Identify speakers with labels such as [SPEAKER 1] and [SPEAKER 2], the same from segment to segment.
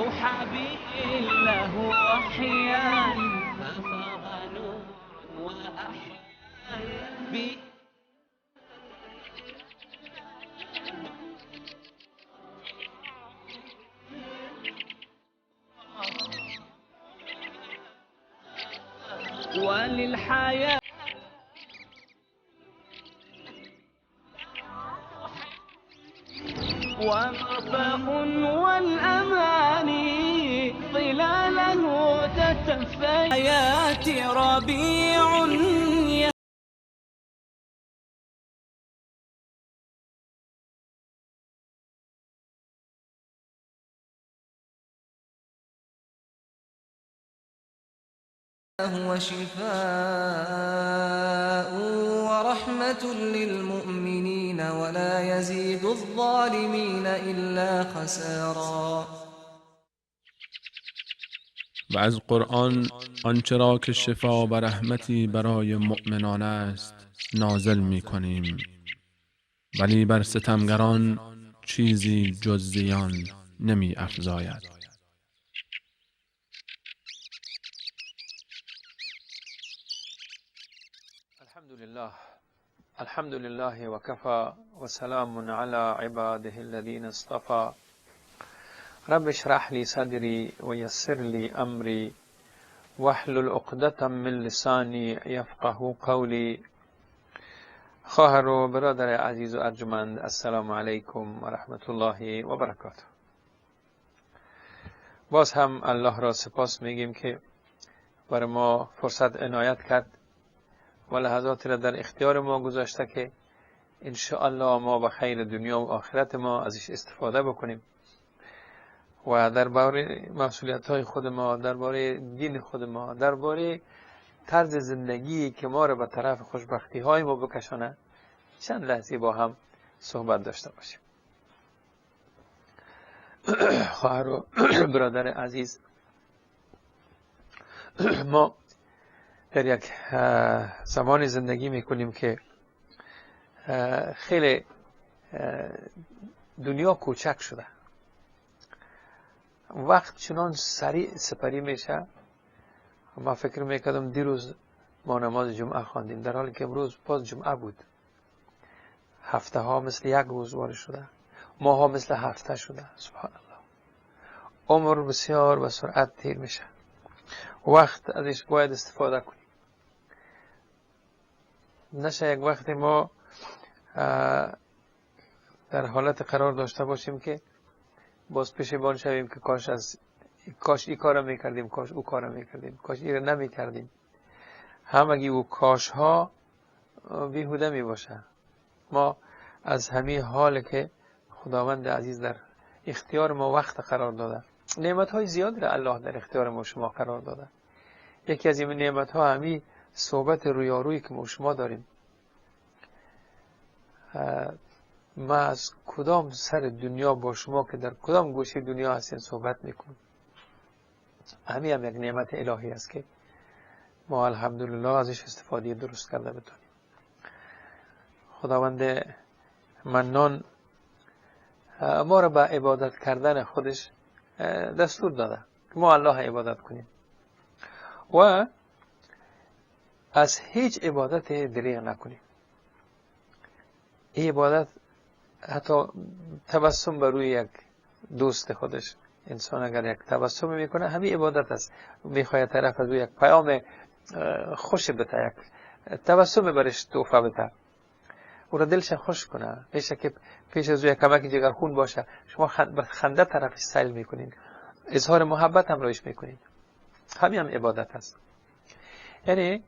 [SPEAKER 1] أوحى به الله وحيا ففاض نور وأحيا به. وللحياة ومرفأ والأماني ظلاله تتفيأ حياة ربيع.
[SPEAKER 2] هو شفاء ورحمة للمؤمنين ولا يزيد الظالمين إلا خسارا.
[SPEAKER 3] و از قرآن آنچه را که شفا و رحمتی برای مؤمنان است نازل می کنیم، ولی بر ستمگران چیزی جز زیان نمی افزاید.
[SPEAKER 4] الحمد لله وكفى وسلام على عباده الذين اصطفى. رب اشرح لي صدري ويسر لي أمري واحلل عقدة من لساني يفقه قولي. خواهر و برادر عزیز و ارجمند، السلام علیکم و رحمت الله و برکاته. باز هم الله را سپاس میگیم که بر ما فرصت عنایت کرد و لحظاتی را در اختیار ما گذاشته که انشاءالله ما به خیر دنیا و آخرت ما ازش استفاده بکنیم و درباره مسئولیت های خود ما، درباره دین خود ما، درباره طرز زندگی که ما را به طرف خوشبختی های ما بکشانه چند لحظه با هم صحبت داشته باشیم. خواهر و برادر عزیز، ما در یک زمان زندگی میکنیم که خیلی دنیا کوچک شده، وقت چنان سریع سپری میشه. ما فکر میکردم دیروز ما نماز جمعه خواندیم، در حالی که امروز باز جمعه بود. هفته ها مثل یک روز وارد شده، ماه ها مثل هفته شده. سبحان الله، عمر بسیار به سرعت تیر میشه، وقت ازش باید استفاده کنیم. نشه یک وقت ما در حالت قرار داشته باشیم که باز پشیمان شویم که کاش ای کارو میکردیم، کاش او کارو میکردیم، کاش ای رو نمیکردیم. همگی او کاش ها بیهوده میباشه. ما از همین حال که خداوند عزیز در اختیار ما وقت قرار داده، نعمت های زیاد را الله در اختیار ما شما قرار داده. یکی از این نعمت ها همین صحبت رویارویی که ما شما داریم. ما از کدام سر دنیا با شما که در کدام گوشه دنیا هستین صحبت میکنیم. همین هم یک نعمت الهی است که ما الحمدلله ازش استفاده درست کرده بتونیم. خداوند منان ما را به عبادت کردن خودش دستور داده که ما الله عبادت کنیم و از هیچ عبادت دریغ نکنیم. این عبادت حتی تبسم بر روی یک دوست خودش، انسان اگر یک تبسم میکنه همین عبادت است. میخواد طرف از او یک پیام خوش بده، یک تبسم برش تحفه بده، او را دلش خوش کنه. میشه که پیش از او یک کمک جگرخون باشه، شما خنده طرفش سیل میکنین، اظهار محبت هم رویش میکنین، همین هم عبادت است. یعنی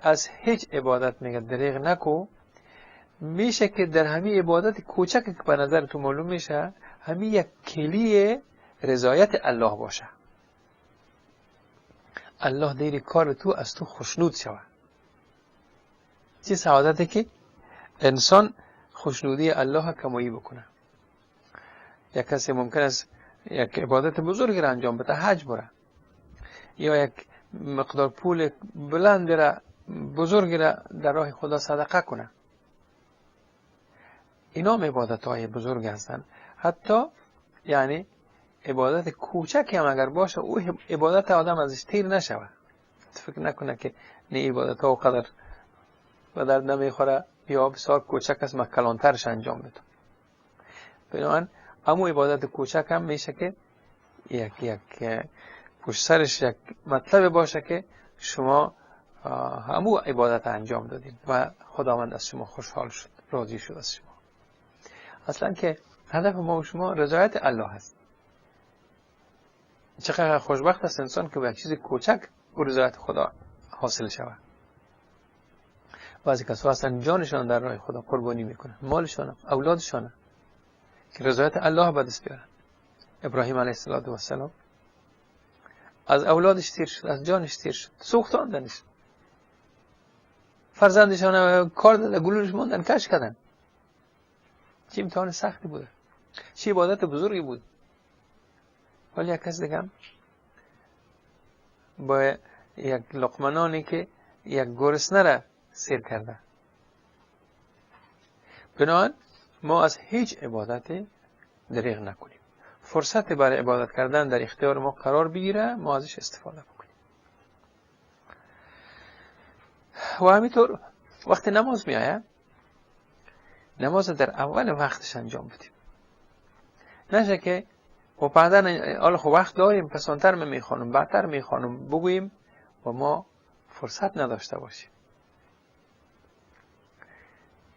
[SPEAKER 4] از هیچ عبادت میگه دریغ نکو. میشه که در همین عبادت کوچک که به نظر تو معلوم میشه، همین یک کلی رضایت الله باشه. الله دیر کار تو از تو خوشنود شود. چه سعادتی که انسان خوشنودی الله کمایی بکنه. یک کسی ممکن است یک عبادت بزرگی را انجام بده، حج بره، یا یک مقدار پول بلند را بزرگی را در راه خدا صدقه کنه. اینا هم عبادت های بزرگ هستند. حتی یعنی عبادت کوچکی هم اگر باشه، او عبادت آدم ازش تیر نشوه. فکر نکنه که نه عبادت ها قدر به درد نمیخوره یا بسیار کوچک است، من کلانترش انجام بدم. بنابراین همون عبادت کوچک هم میشه که یک پشت سرش یک مطلب باشه که شما همون عبادت انجام دادین و خداوند از شما خوشحال شد، راضی شد از شما. اصلا که هدف ما و شما رضایت الله هست. چقدر خوشبخت است انسان که به یک چیز کوچک رضایت خدا حاصل شود. بعضی کسا هستن جانشان در راه خدا قربانی میکنن، مالشان، اولادشان، که رضایت الله به دست بیارن. ابراهیم علیه السلام از اولادش تیر شد، از جانش تیر شد، سوختاندنش، فرزندشان کار داده، گلولش ماندن، کش کردن. چه امتحان سختی بوده، چه عبادت بزرگی بود. ولی یک کس دیگه با یک لقمنانی که یک گرسنه را سیر کرده. بنابراین ما از هیچ عبادتی دریغ نکنیم. فرصت برای عبادت کردن در اختیار ما قرار بگیره، ما ازش استفاده بکنیم. و همینطور وقتی نماز می آید، نماز در اول وقتش انجام بدیم. نشه که و بعدا حالا خب وقت داریم، پسانتر می میخوانم، بعدتر میخوانم بگوییم و ما فرصت نداشته باشیم،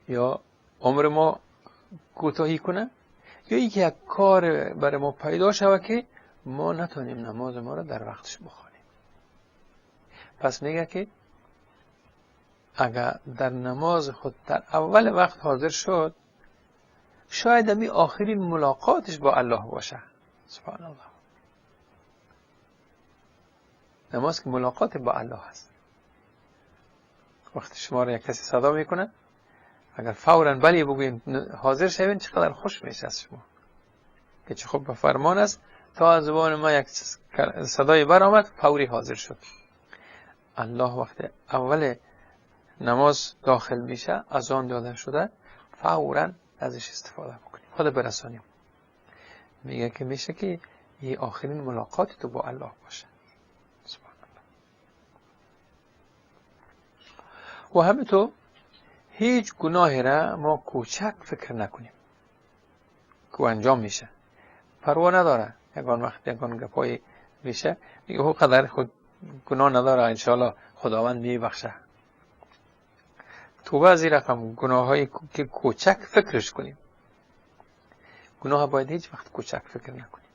[SPEAKER 4] یا عمر ما کوتاهی کنه، یا اینکه یک کار برای ما پیدا شود که ما نتونیم نماز ما را در وقتش بخوانیم. پس میگه که اگر در نماز خود در اول وقت حاضر شد، شاید امی آخرین ملاقاتش با الله باشه. سبحان الله. نماز که ملاقات با الله هست. وقتی شما را یک کسی صدا میکنه، اگر فوراً بلی بگوییم حاضر شوین، چقدر خوش میشه از شما که چه خوب به فرمان است. تا از زبان ما یک صدای برآمد، فوری حاضر شد. الله وقت اول نماز داخل میشه، اذان داده شده، فوراً ازش استفاده بکنیم، خود برسانیم. میگه که میشه که یه آخرین ملاقات تو با الله باشه. سبحان الله. و همینطور هیچ گناهی را ما کوچک فکر نکنیم که انجام میشه، پروا نداره. یگان وقت یگان گپای میشه، میگه او قدر خود گناه نداره، انشاءالله خداوند میبخشه. توبه از این رقم گناه که کوچک فکرش کنیم. گناه باید هیچ وقت کوچک فکر نکنیم.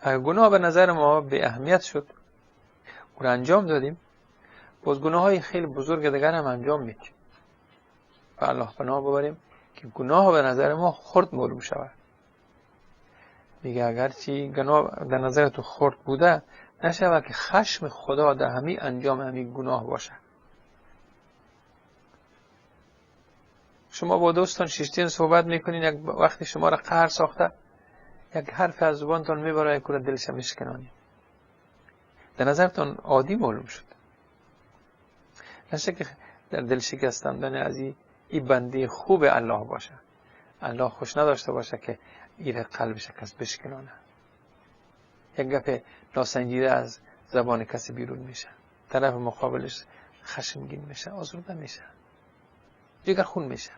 [SPEAKER 4] اگر گناه به نظر ما به اهمیت شد، او را انجام دادیم، باز گناه های خیلی بزرگ دیگر هم انجام میدیم. و الله پناه ببریم که گناه به نظر ما خرد معلوم شود. میگه اگرچه گناه در نظر تو خرد بوده، نشود که خشم خدا در همین انجام همین گناه باشه. شما با دوستان شیشتین صحبت میکنین، یک وقتی شما را قهر ساخته، یک حرف از زبانتان میبره، یک دلش میشکنانی. در نظرتان عادی معلوم شد. نشه که در دل شکستن از این بنده خوب الله باشه، الله خوش نداشته باشه که ایره قلبش کس بشکنانه. یک گپ ناسنجیده از زبان کسی بیرون میشه، طرف مقابلش خشمگین میشه، آزرده میشه، جگر خون میشه.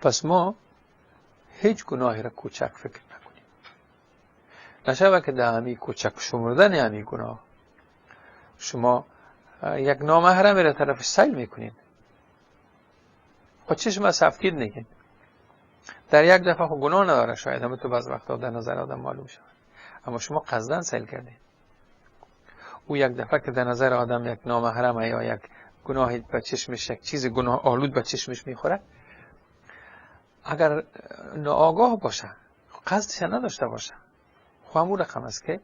[SPEAKER 4] پس ما هیچ گناهی را کوچک فکر نکنیم. نشوه که در همی کوچک شمردن همی گناه شما یک نامحرم را طرفش سیل میکنین، خود چشم از سفتید نگین. در یک دفعه خود گناه نداره، شاید همه تو بعض وقتا در نظر آدم معلوم شود، اما شما قصدن سیل کردین. او یک دفعه که در نظر آدم یک نامحرم یا یک گناهی به چشمش، یک چیز گناه آلود به چشمش میخوره، اگر ناآگاه باشه، قصدش نداشته باشه، خب همون رقم است که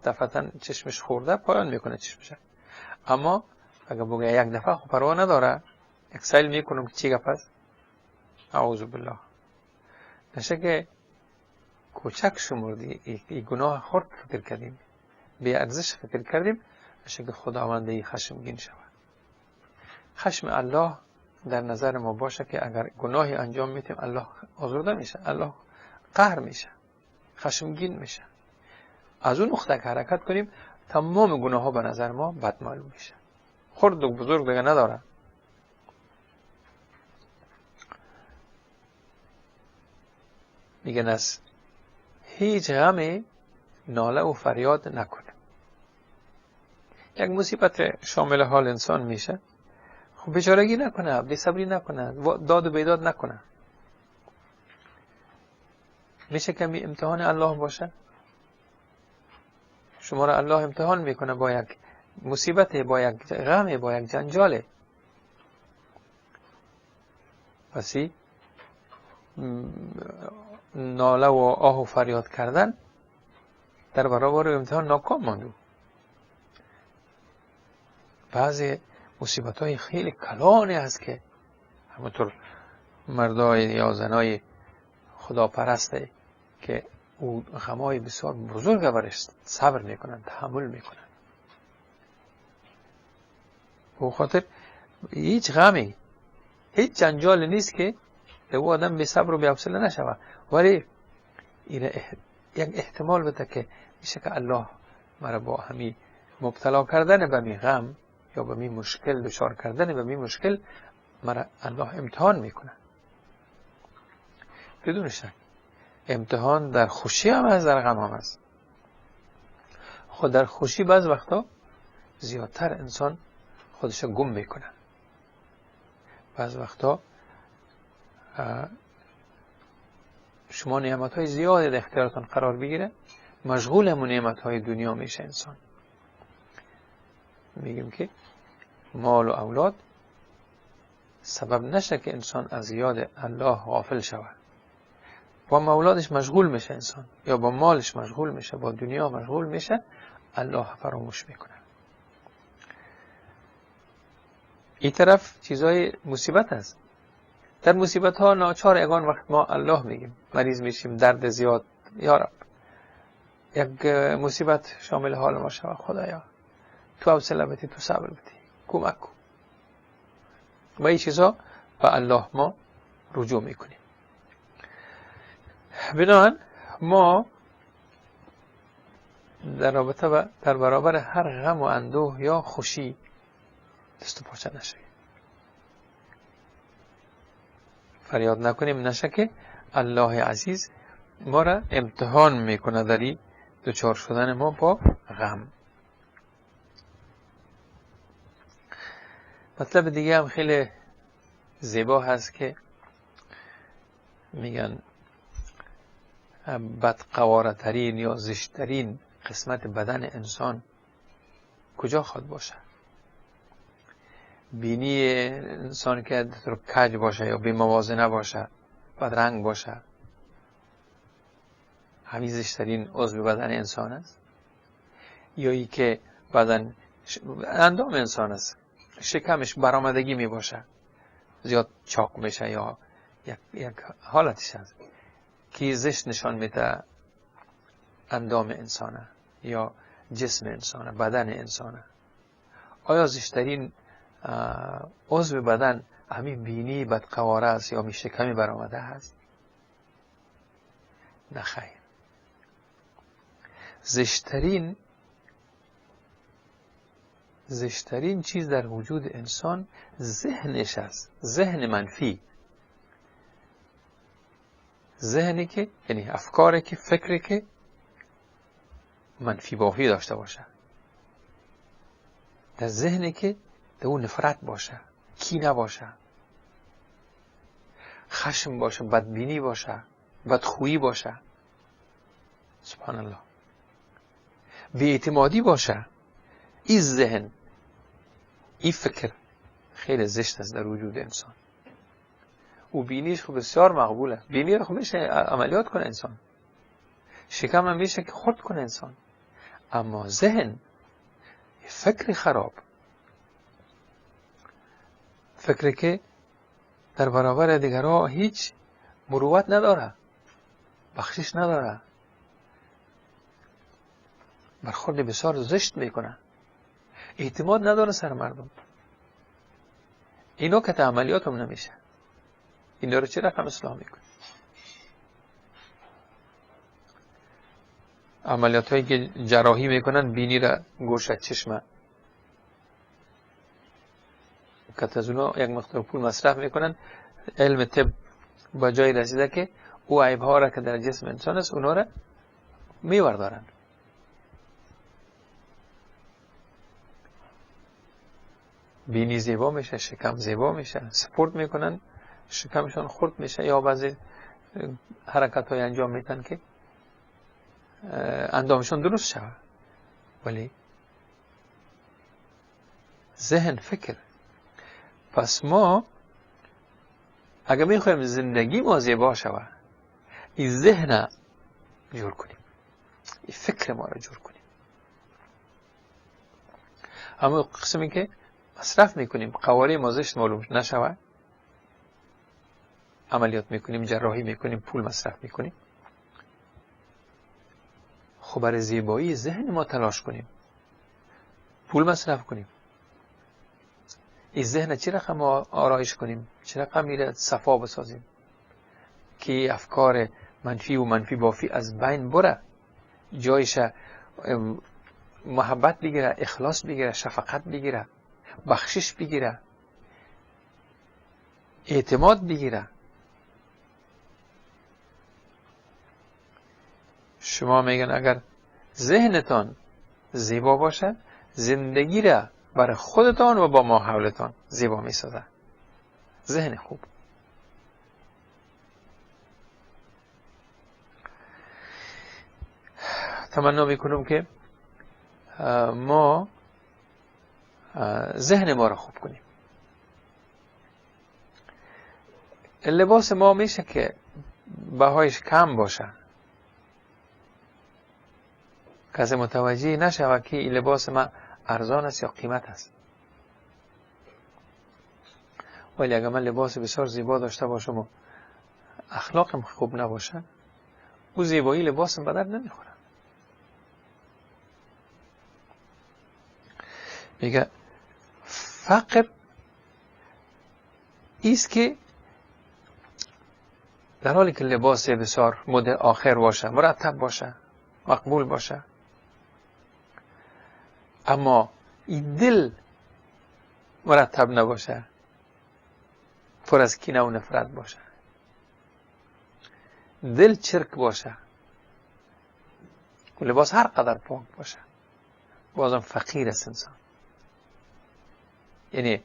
[SPEAKER 4] دفعتا چشمش خورده پایان میکنه چشمش. اما اگر بگه یک دفعه خب پروا نداره، یک سیل میکنم که چی گپ است، اعوذ بالله. نشه که کوچک شمردی، ای گناه خرد فکر کردیم، بی ارزش فکر کردیم، نشه که خداوند ای خشمگین شود. خشم الله در نظر ما باشه که اگر گناهی انجام میتیم الله آزرده میشه، الله قهر میشه. خشمگین میشه. از اون نقطه که حرکت کنیم تمام گناه ها به نظر ما بد معلوم میشه، خرد و بزرگ دیگه نداره. میگن از هیچ غمی ناله و فریاد نکنه. یک مصیبت شامل حال انسان میشه، خب بیچارگی نکنه، بی‌صبری نکنه، داد و بیداد نکنه. میشه کمی امتحان الله باشه، شما را الله امتحان میکنه با یک مصیبت، با یک غم، با یک جنجال. پسی ناله و آه و فریاد کردن در برابر امتحان ناکام ماند. بعضی مصیبت های خیلی کلانی هست که همونطور مردای یا زنای خداپرسته که او غمای بسیار بزرگ برش صبر میکنن، تحمل میکنن. به خاطر هیچ غمی، هیچ جنجال نیست که او آدم بی صبر و بی حوصله نشود، ولی این یک احتمال بده که میشه که الله مرا با همی مبتلا کردن به می غم یا به می مشکل، دچار کردن به می مشکل، مرا الله امتحان میکنه. بدون شک امتحان در خوشی هم هست، در غم هم هست. خود در خوشی بعض وقتا زیادتر انسان خودش گم میکنه. بعض وقتا شما نعمت های زیادی در اختیارتان قرار بگیره، مشغول همون نعمت های دنیا میشه انسان. میگیم که مال و اولاد سبب نشه که انسان از یاد الله غافل شود. با اولادش مشغول میشه انسان، یا با مالش مشغول میشه، با دنیا مشغول میشه، الله فراموش میکنه. این طرف چیزای مصیبت هست. در مصیبت ها ناچار یگان وقت ما الله میگیم، مریض میشیم، درد زیاد، یا رب یک مصیبت شامل حال ما شود، خدایا تو حوصله بدی، تو صبر بدی، کمک کن. و این چیزا به الله ما رجوع میکنیم. بنابراین ما در رابطه و در برابر هر غم و اندوه یا خوشی دست و پاچه نشویم، فریاد نکنیم، نشه که الله عزیز ما را امتحان میکنه در این دچار شدن ما با غم. مطلب دیگه هم خیلی زیبا هست که میگن بدقواره ترین یا زشترین قسمت بدن انسان کجا خواد باشه؟ بینی انسان که کج باشه یا بی‌موازنه باشه، بدرنگ باشه، همین زشترین عضو بدن انسان است؟ یا ای که بدن اندام انسان است، شکمش برآمدگی می باشه، زیاد چاق میشه یا یک حالتش هست که زشت نشان میده اندام انسانه یا جسم انسانه، بدن انسانه. آیا زشترین عضو بدن همین بینی بدقواره است یا می شکمی برآمده هست؟ نه خیر. زشترین چیز در وجود انسان ذهنش است، ذهن منفی، ذهنی که یعنی افکاری که فکری که منفی بافی داشته باشه، در ذهنی که در اون نفرت باشه، کینه باشه، خشم باشه، بدبینی باشه، بدخویی باشه، سبحان الله، بی‌اعتمادی باشه، این ذهن، این فکر خیلی زشت است در وجود انسان. او بینیش خب بسیار مقبوله، بینی رو خب میشه عملیات کنه انسان، شکم هم میشه که خرد کنه انسان، اما ذهن، فکر خراب، فکری که در برابر دیگرها هیچ مروت نداره، بخشش نداره، برخورد بسیار زشت میکنه، اعتماد نداره سر مردم، اینا که عملیات هم نمیشه، اینا رو چه رقم اصلاح میکنه؟ عملیات هایی که جراحی میکنن، بینی را، گوشه، چشم، که از اونا یک مقدار پول مصرف میکنن. علم طب با جای رسیده که او عیب ها را که در جسم انسان است اونا را میوردارن. بینی زیبا میشه، شکم زیبا میشه، سپورت میکنن شکمشان خرد میشه، یا بعضی حرکت های انجام میتن که اندامشان درست شود. ولی ذهن، فکر. پس ما اگر میخوایم زندگی ما زیبا شود، این ذهن جور کنیم، این فکر ما را جور کنیم. اما قسمی که مصرف میکنیم، قواره ما زشت معلوم نشود، عملیات میکنیم، جراحی میکنیم، پول مصرف میکنیم. خب برای زیبایی ذهن ما تلاش کنیم، پول مصرف کنیم، این ذهن چه رقم آرایش کنیم، چه رقم میره صفا بسازیم که افکار منفی و منفی بافی از بین بره، جایش محبت بگیره، اخلاص بگیره، شفقت بگیره، بخشش بگیره، اعتماد بگیره. شما میگن اگر ذهنتان زیبا باشه، زندگی را برای خودتان و با ماحولتان زیبا میسازه. ذهن خوب. تمنا میکنم که ما ذهن ما را خوب کنیم. لباس ما میشه که بهایش کم باشه، کسی متوجه نشود که این لباس ما ارزان است یا قیمت است. ولی اگر من لباس بسیار زیبا داشته باشم و اخلاقم خوب نباشه، او زیبایی لباسم به درد نمیخوره. میگه فقر ایست که در حالی که لباس بسیار مد آخر باشه، مرتب باشه، مقبول باشه، اما این دل مرتب نباشه، پر از کینه و نفرت باشه، دل چرک باشه، لباس هر قدر پاک باشه، بازم فقیر است انسان. یعنی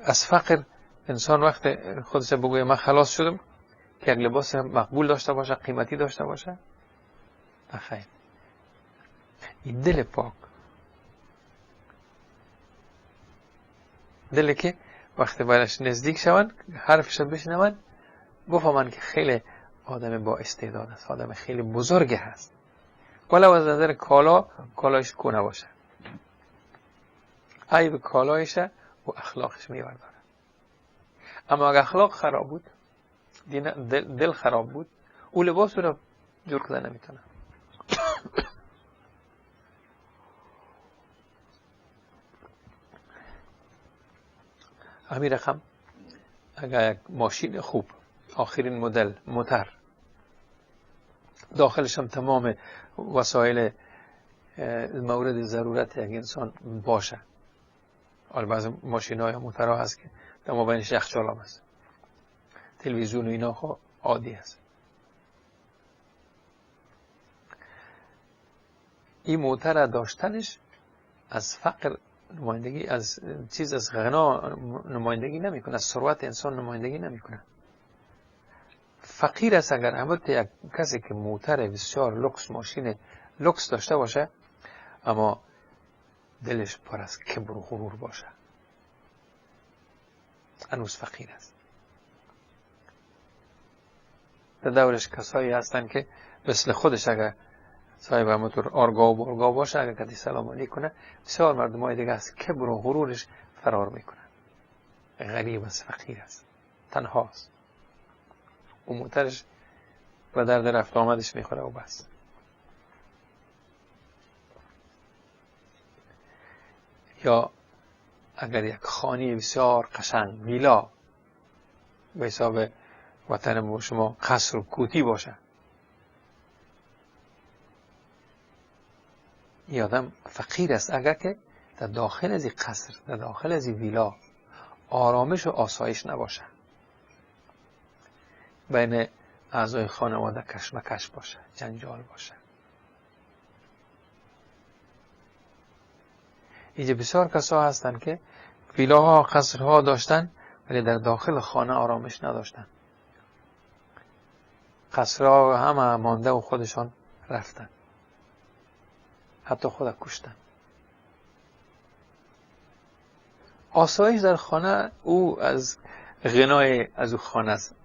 [SPEAKER 4] از فقر انسان وقت خودش بگویه من خلاص شدم که یک لباس مقبول داشته باشه، قیمتی داشته باشه، نخیر. این دل پاک، دل که وقتی برش نزدیک شوند، حرفش بشنوند، بفهمند که خیلی آدم با استعداد است، آدم خیلی بزرگ هست، ولو از نظر کالا کالایش کو نباشه، عیب کالایش و اخلاقش میبرداره. اما اگر اخلاق خراب بود، دل خراب بود، او لباس رو جور کرده نمیتونه. همین رقم اگر یک ماشین خوب، آخرین مدل موتر، داخلش هم تمام وسایل مورد ضرورت یک انسان باشه، حالا بعضی ماشین های موترها هست که در مابینش یخچال هم هست، تلویزیون و اینا خب عادی هست، این موتر داشتنش از فقر نمایندگی، از چیز، از غنا نمایندگی نمیکنه، از ثروت انسان نمایندگی نمیکنه. فقیر است اگر همت یک کسی که موتر بسیار لوکس، ماشین لوکس داشته باشه، اما دلش پر از کبر و غرور باشه، هنوز فقیر است. در دورش کسایی هستن که مثل خودش اگر صاحب همونطور آرگا و بارگا باشه، اگر کسی سلام علیک کنه، بسیار مردم های دیگه از کبر و غرورش فرار میکنن. غریب است، فقیر است، تنهاست، و موترش به درد رفت آمدش میخوره و بس. یا اگر یک خانه بسیار قشنگ، ویلا، به حساب وطن شما قصر و کوتی باشه، این آدم فقیر است اگر که در داخل از این قصر، در داخل از این ویلا آرامش و آسایش نباشه، بین اعضای خانواده کشمکش باشه، جنجال باشه. اینجا بسیار کسا هستن که ویلاها، قصرها داشتن ولی در داخل خانه آرامش نداشتن. قصرها همه مانده و خودشان رفتن، حتی خود کشتن. آسایش در خانه او از غنای از او خانه است،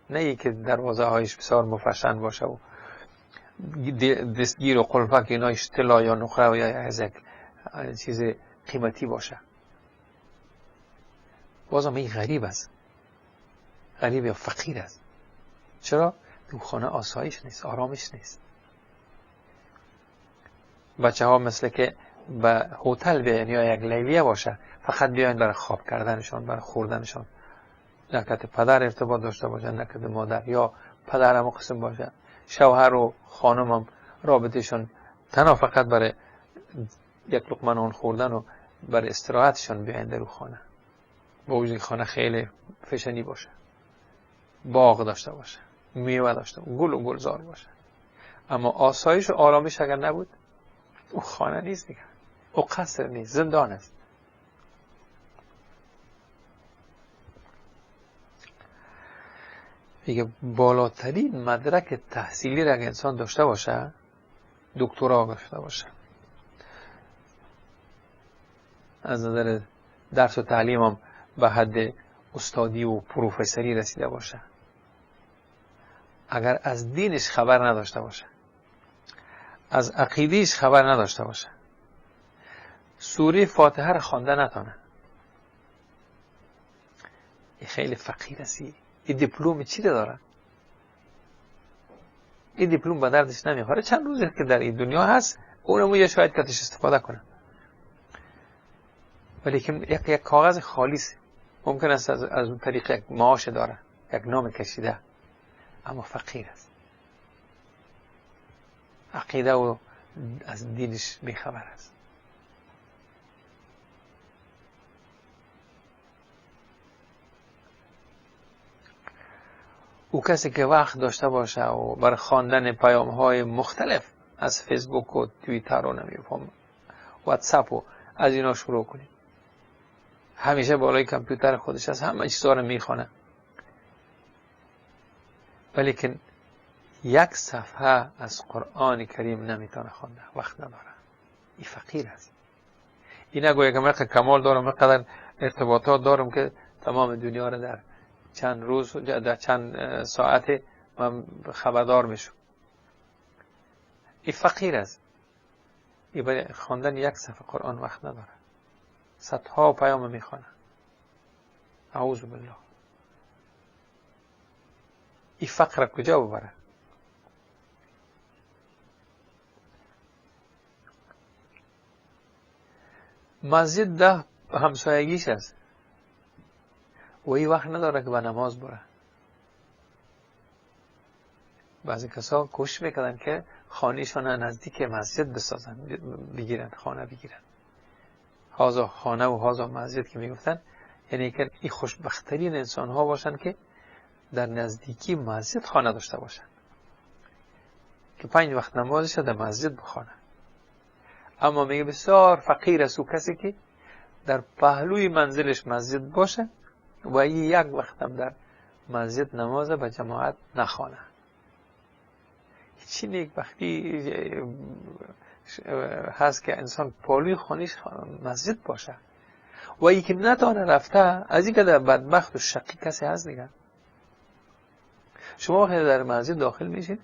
[SPEAKER 4] نه ای که دروازه هایش بسیار مفشن باشه و دستگیر و قلفک اینایش طلا یا نقره و یا از یک چیز قیمتی باشه. بازم این غریب است، غریب یا فقیر است. چرا؟ تو خانه آسایش نیست، آرامش نیست. بچه ها مثل که به هتل بیاین یا یک لیلیه باشه، فقط بیاین برای خواب کردنشان، برای خوردنشان، نه که پدر ارتباط داشته باشن، نه که مادر، یا پدر هم قسم باشه، شوهر و خانم هم رابطهشان تنها فقط برای یک لقمه نان خوردن و برای استراحتشان بیاین در خانه. با وجود خانه خیلی فشنی باشه، باغ داشته باشه، میوه داشته باشه، گل و گلزار باشه، اما آسایش و آرامش اگر نبود، او خانه نیست دیگه، او قصر نیست، زندان است. میگه بالاترین مدرک تحصیلی را اگر انسان داشته باشه، دکترا داشته باشه، از نظر درس و تعلیم هم به حد استادی و پروفسوری رسیده باشه، اگر از دینش خبر نداشته باشه، از عقیدهش خبر نداشته باشه، سوره فاتحه را خوانده نتانه، این خیلی فقیر است. این دیپلم چی داره؟ این دیپلم به دردش نمیخوره. چند روزی که در این دنیا هست اونمو یه شاید کتش استفاده کنه، ولی که یک کاغذ خالی است. ممکن است از اون طریق یک معاش داره، یک نام کشیده، اما فقیر است، عقیده و از دینش بیخبر است. او کسی که وقت داشته باشه و بر خواندن پیام های مختلف از فیسبوک و توییتر و نمیفهم واتساپ و از اینا شروع کنیم، همیشه بالای کامپیوتر خودش هست، همه چیزا رو میخوانه، ولیکن یک صفحه از قرآن کریم نمیتونه خوانده، وقت نداره. این فقیر است. این نگویه که من کمال دارم، من قدر ارتباطات دارم که تمام دنیا رو در چند روز، در چند ساعت من خبردار میشم. این فقیر است. این برای خواندن یک صفحه قرآن وقت نداره، صدها پیام میخوانه. اعوذ بالله. این فقر کجا ببره؟ مسجد ده همسایگیش است و این وقت نداره که به نماز بره. بعضی کسا کوشش میکردن که خانهشان نزدیک مسجد بسازن، بگیرن، خانه بگیرن. هازا خانه و هازا مسجد که میگفتن، یعنی که این خوشبختترین انسان ها باشن که در نزدیکی مسجد خانه داشته باشن، که 5 وقت نمازش در مسجد بخوانه. اما میگه بسیار فقیر است او کسی که در پهلوی منزلش مسجد باشه و یک وقت هم در مسجد نماز به جماعت نخوانه. چی نیک وقتی هست که انسان پالوی خانهش مسجد باشه و ای که نتانه رفته، از این که در بدبخت و شقی کسی هست دیگه. شما وقتی در مسجد داخل میشید،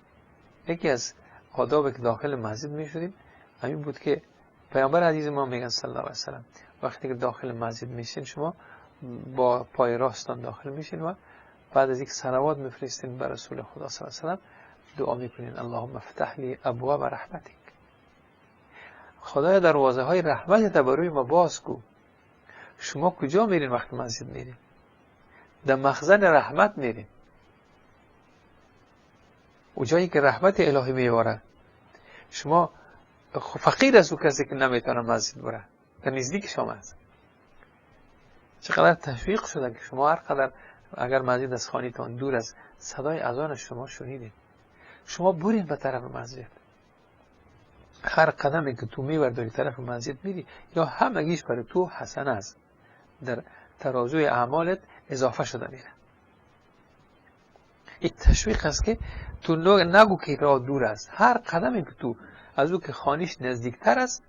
[SPEAKER 4] یکی از آداب که داخل مسجد میشدیم همین بود که پیامبر عزیز ما میگن صلی الله علیه و سلم وقتی که داخل مسجد میشین شما با پای راستان داخل میشین و بعد از یک صلوات میفرستین بر رسول خدا صلی الله علیه و سلم، دعا میکنین اللهم افتح لی ابواب رحمتک، خدای دروازه های رحمت بر روی ما باز کو. شما کجا میرین وقتی مسجد میرین؟ در مخزن رحمت میرین، او جایی که رحمت الهی میباره. شما فقیر است او کسی که نمیتونه مسجد بره، در نزدیک شما است. چقدر تشویق شده که شما هر قدر اگر مسجد از خانه‌تان دور است، صدای اذان شما شنیدید، شما برین به طرف مسجد. هر قدمی که تو میبرداری طرف مسجد میری، یا همگیش برای تو حسنه است، در ترازوی اعمالت اضافه شده میره. این تشویق است که تو نگو که راه دور است. هر قدمی که تو از او که خانیش نزدیکتر است،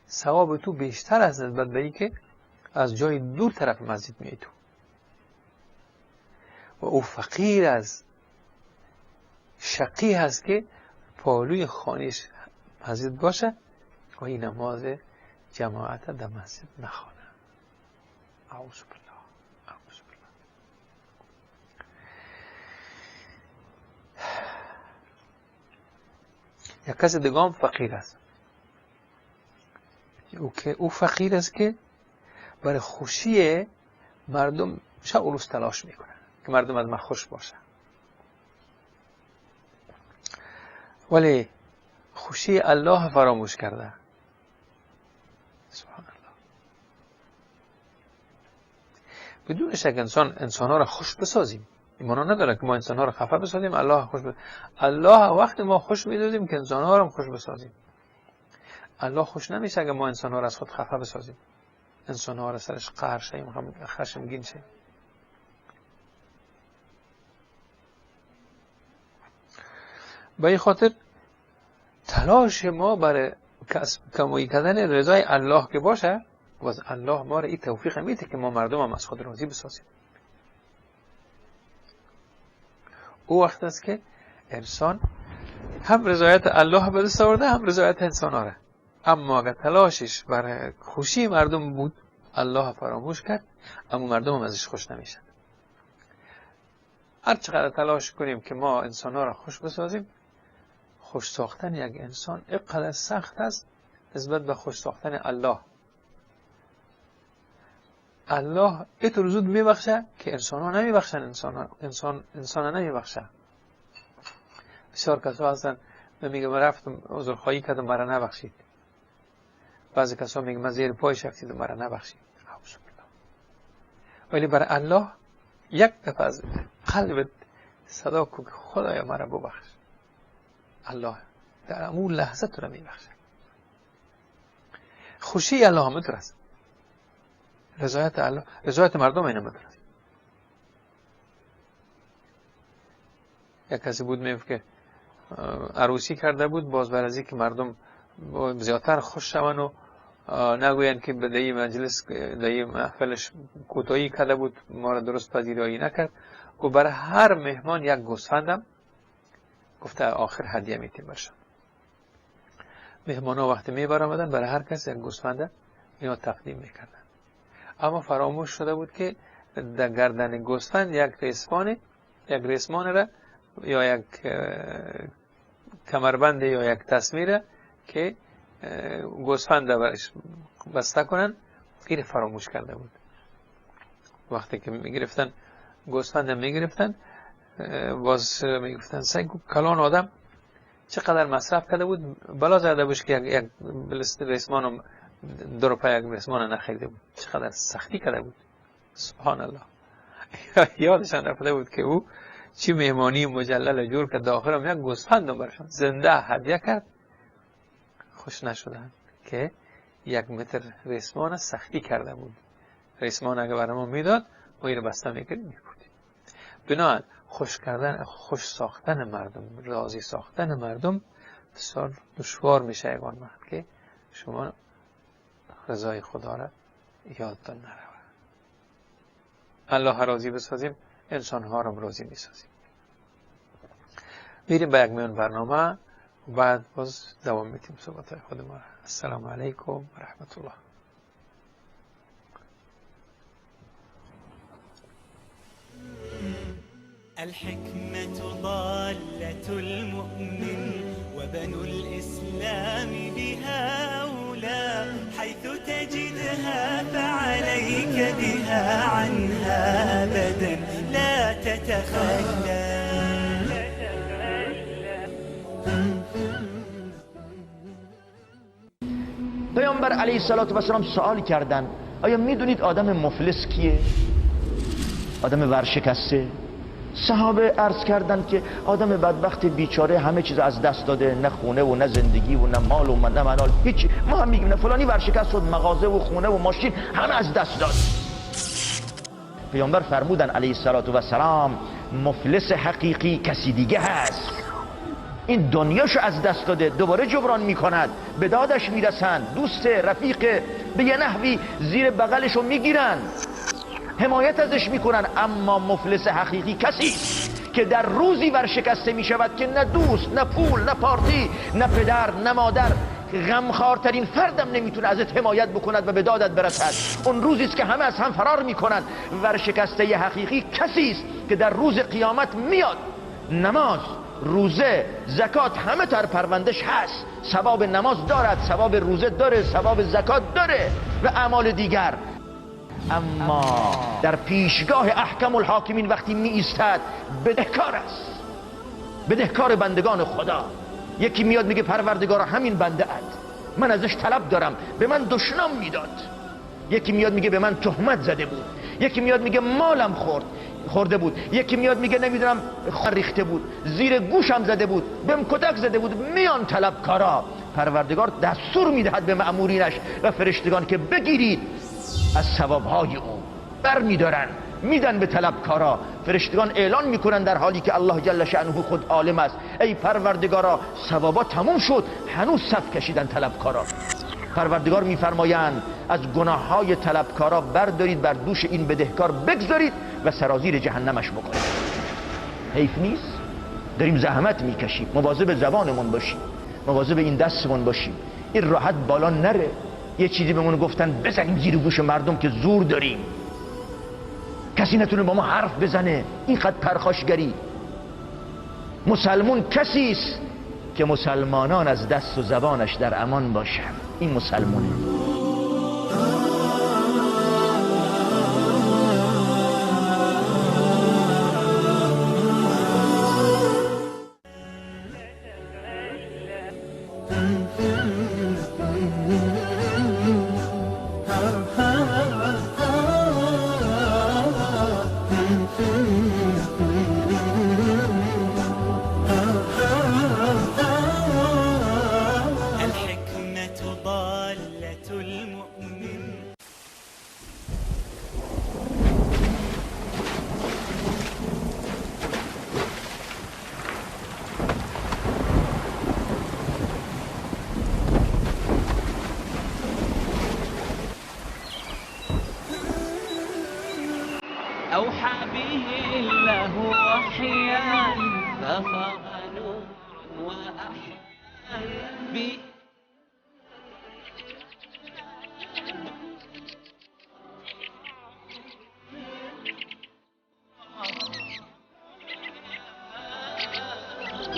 [SPEAKER 4] ثواب تو بیشتر است نسبت به اینکه از جای دور طرف مسجد میای تو. و او فقیر است، شقی هست که پالوی خانیش مسجد باشه و این نماز جماعت در مسجد نخوانه. اعوذ بالله، اعوذ بالله. یک کس دیگه هم فقیر است، او که او فقیر است که برای خوشی مردم شب و روز تلاش میکنه که مردم از من خوش باشه، ولی خوشی الله فراموش کرده. سبحان الله. بدون شک انسان ها را خوش بسازیم، ایمانا نداره که ما انسان ها را خفه بسازیم، الله خوش بسازیم. الله وقت ما خوش میدادیم که انسان ها را خوش بسازیم. الله خوش نمیشه اگر ما انسان ها را از خود خفه بسازیم، انسان ها را سرش قهر شیم، خشمگین شیم. به این خاطر تلاش ما برای کمایی کردن رضای الله که باشه، باز الله ما را این توفیق میده که ما مردم هم از خود راضی بسازیم. او وقت است که انسان هم رضایت الله به دست آورده، هم رضایت انسان آره. اما اگر تلاشش برای خوشی مردم بود، الله فراموش کرد، اما مردم هم ازش خوش نمیشن. هر چقدر تلاش کنیم که ما انسان ها را خوش بسازیم، خوش ساختن یک انسان اینقدر سخت است نسبت به خوش ساختن الله. الله اینطور زود میبخشه که انسان ها نمیبخشن، انسان ها نمیبخشه. بسیار کسا هستن من میگم رفتم عذرخواهی کردم مرا نبخشید. بعضی کسا میگم من زیر پای رفتید مرا نبخشید. ولی برای الله یک دفعه از قلبت صدا کن که خدایا مرا ببخش، الله در امون لحظه تو را میبخشه. خوشی الله هم است، رضایت الله، رضایت مردم اینم است. یک کسی بود میگفت که عروسی کرده بود، باز بر از که مردم زیادتر خوش شون و نگویند که به دی مجلس دی محفلش کوتاهی کرده بود، ما را درست پذیرایی نکرد، گفت برای هر مهمان یک گوسفندم گفته آخر هدیه میتیم برشان. مهمان ها وقتی میبرآمدن برای هر کس یک گوسفند اینا تقدیم میکردن، اما فراموش شده بود که در گردن گوسفند یک ریسمان را یا یک کمربند یا یک تسمیر که گوسفند برش بسته کنن، این فراموش کرده بود. وقتی که میگرفتن گوسفند میگرفتن، باز میگفتن سگ کلان آدم چقدر مصرف کرده بود، بلا زده بود که یک ریسمان دو روپیه یک ریسمان نخریده بود، چقدر سختی کرده بود. سبحان الله. یادشان رفته بود که او چی مهمانی مجلل جور که داخلم یک گوسفند برشان زنده هدیه کرد، خوش نشدن که یک متر ریسمان سختی کرده بود. ریسمان اگه برای ما میداد ما این رو بسته میکردیم میبردیم. بنابراین خوش کردن، خوش ساختن مردم، راضی ساختن مردم بسیار دشوار میشه یگان وقت که شما رضای خدا را یادتان نرود. الله راضی بسازیم، انسان ها را راضی میسازیم. میریم به یک میان برنامه و بعد باز دوام میتیم صحبت های خود ما. السلام علیکم و رحمت الله.
[SPEAKER 5] الحكمة ضالة المؤمن وبنو الإسلام بها أولى، حيث تجدها فعليك بها، عنها أبدا لا تتخلى.
[SPEAKER 6] پیامبر علیه السلام سوال کردن آیا میدونید آدم مفلس کیه؟ آدم ورشکسته. صحابه عرض کردن که آدم بدبخت بیچاره همه چیز از دست داده، نه خونه و نه زندگی و نه مال و نه منال، هیچ. ما هم میگیم نه فلانی ورشکست شد، مغازه و خونه و ماشین همه از دست داد. پیامبر فرمودن علیه السلام مفلس حقیقی کسی دیگه هست، این دنیاشو از دست داده، دوباره جبران میکند، به دادش میرسند، دوست رفیق به یه نحوی زیر بغلشو میگیرن، حمایت ازش میکنن. اما مفلس حقیقی کسی که در روزی ورشکسته میشود که نه دوست، نه پول، نه پارتی، نه پدر، نه مادر، غمخوارترین فردم نمیتونه ازت حمایت بکند و به دادت برسد. اون روزی است که همه از هم فرار میکنند. ورشکسته حقیقی کسی است که در روز قیامت میاد، نماز، روزه، زکات همه تر پروندش هست، ثواب نماز دارد، ثواب روزه داره، ثواب زکات داره و اعمال دیگر. اما در پیشگاه احکم الحاکمین وقتی می ایستد بدهکار است، بدهکار بندگان خدا. یکی میاد میگه پروردگارا همین بنده ات، من ازش طلب دارم، به من دشنام میداد. یکی میاد میگه به من تهمت زده بود. یکی میاد میگه مالم خورده بود. یکی میاد میگه نمیدونم ریخته بود، زیر گوشم زده بود، بهم کتک زده بود. میان طلبکارا. پروردگار دستور میدهد به مأمورینش و فرشتگان که بگیرید از ثوابهای او، بر میدارن میدن به طلبکارا. فرشتگان اعلان میکنن در حالی که الله جل شأنه خود عالم است، ای پروردگارا ثوابا تموم شد، هنوز صف کشیدن طلبکارا. پروردگار میفرمایند از گناههای طلبکارا بردارید، بر دوش این بدهکار بگذارید و سرازیر جهنمش بکنید. حیف نیست؟ داریم زحمت میکشیم. مواظب زبانمون باشیم، مواظب این دستمون باشیم، این راحت بالا نره. یه چیزی بهمون گفتن بزنیم زیر گوش مردم که زور داریم، کسی نتونه با ما حرف بزنه. اینقدر پرخاشگری. مسلمون کسی است که مسلمانان از دست و زبانش در امان باشن. این مسلمونه.
[SPEAKER 1] أوحى به الله وحيا ففاض نور وأحيا به.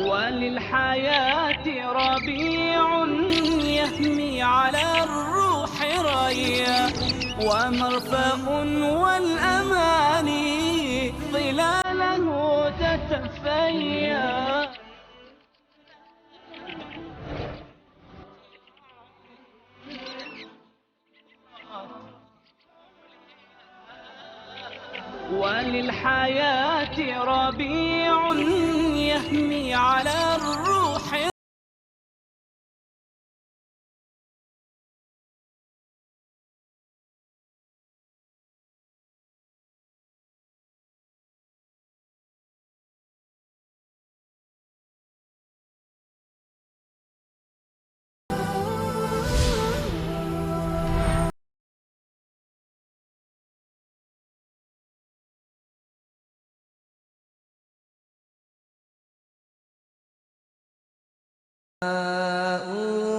[SPEAKER 1] وللحياة ربيع يهمي على الروح ريا، ومرفأ والأماني ظلاله تتفيا. وللحياة ربيع يهمي على الروح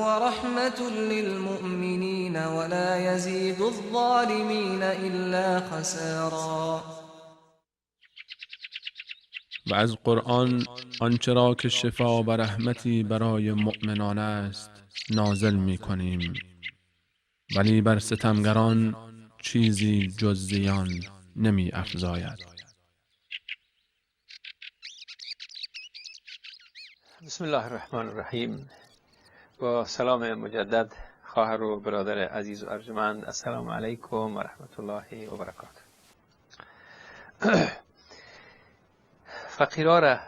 [SPEAKER 2] ورحمة للمؤمنين ولا يزيد الظالمين إلا خسارا.
[SPEAKER 3] و از قرآن آنچه را که شفا و رحمتی برای مؤمنان است نازل می کنیم، ولی بر ستمگران چیزی جز زیان نمی افزاید.
[SPEAKER 4] بسم الله الرحمن الرحیم. با سلام مجدد خواهر و برادر عزیز و ارجمند، السلام علیکم و رحمت الله و برکاته. فقیرها را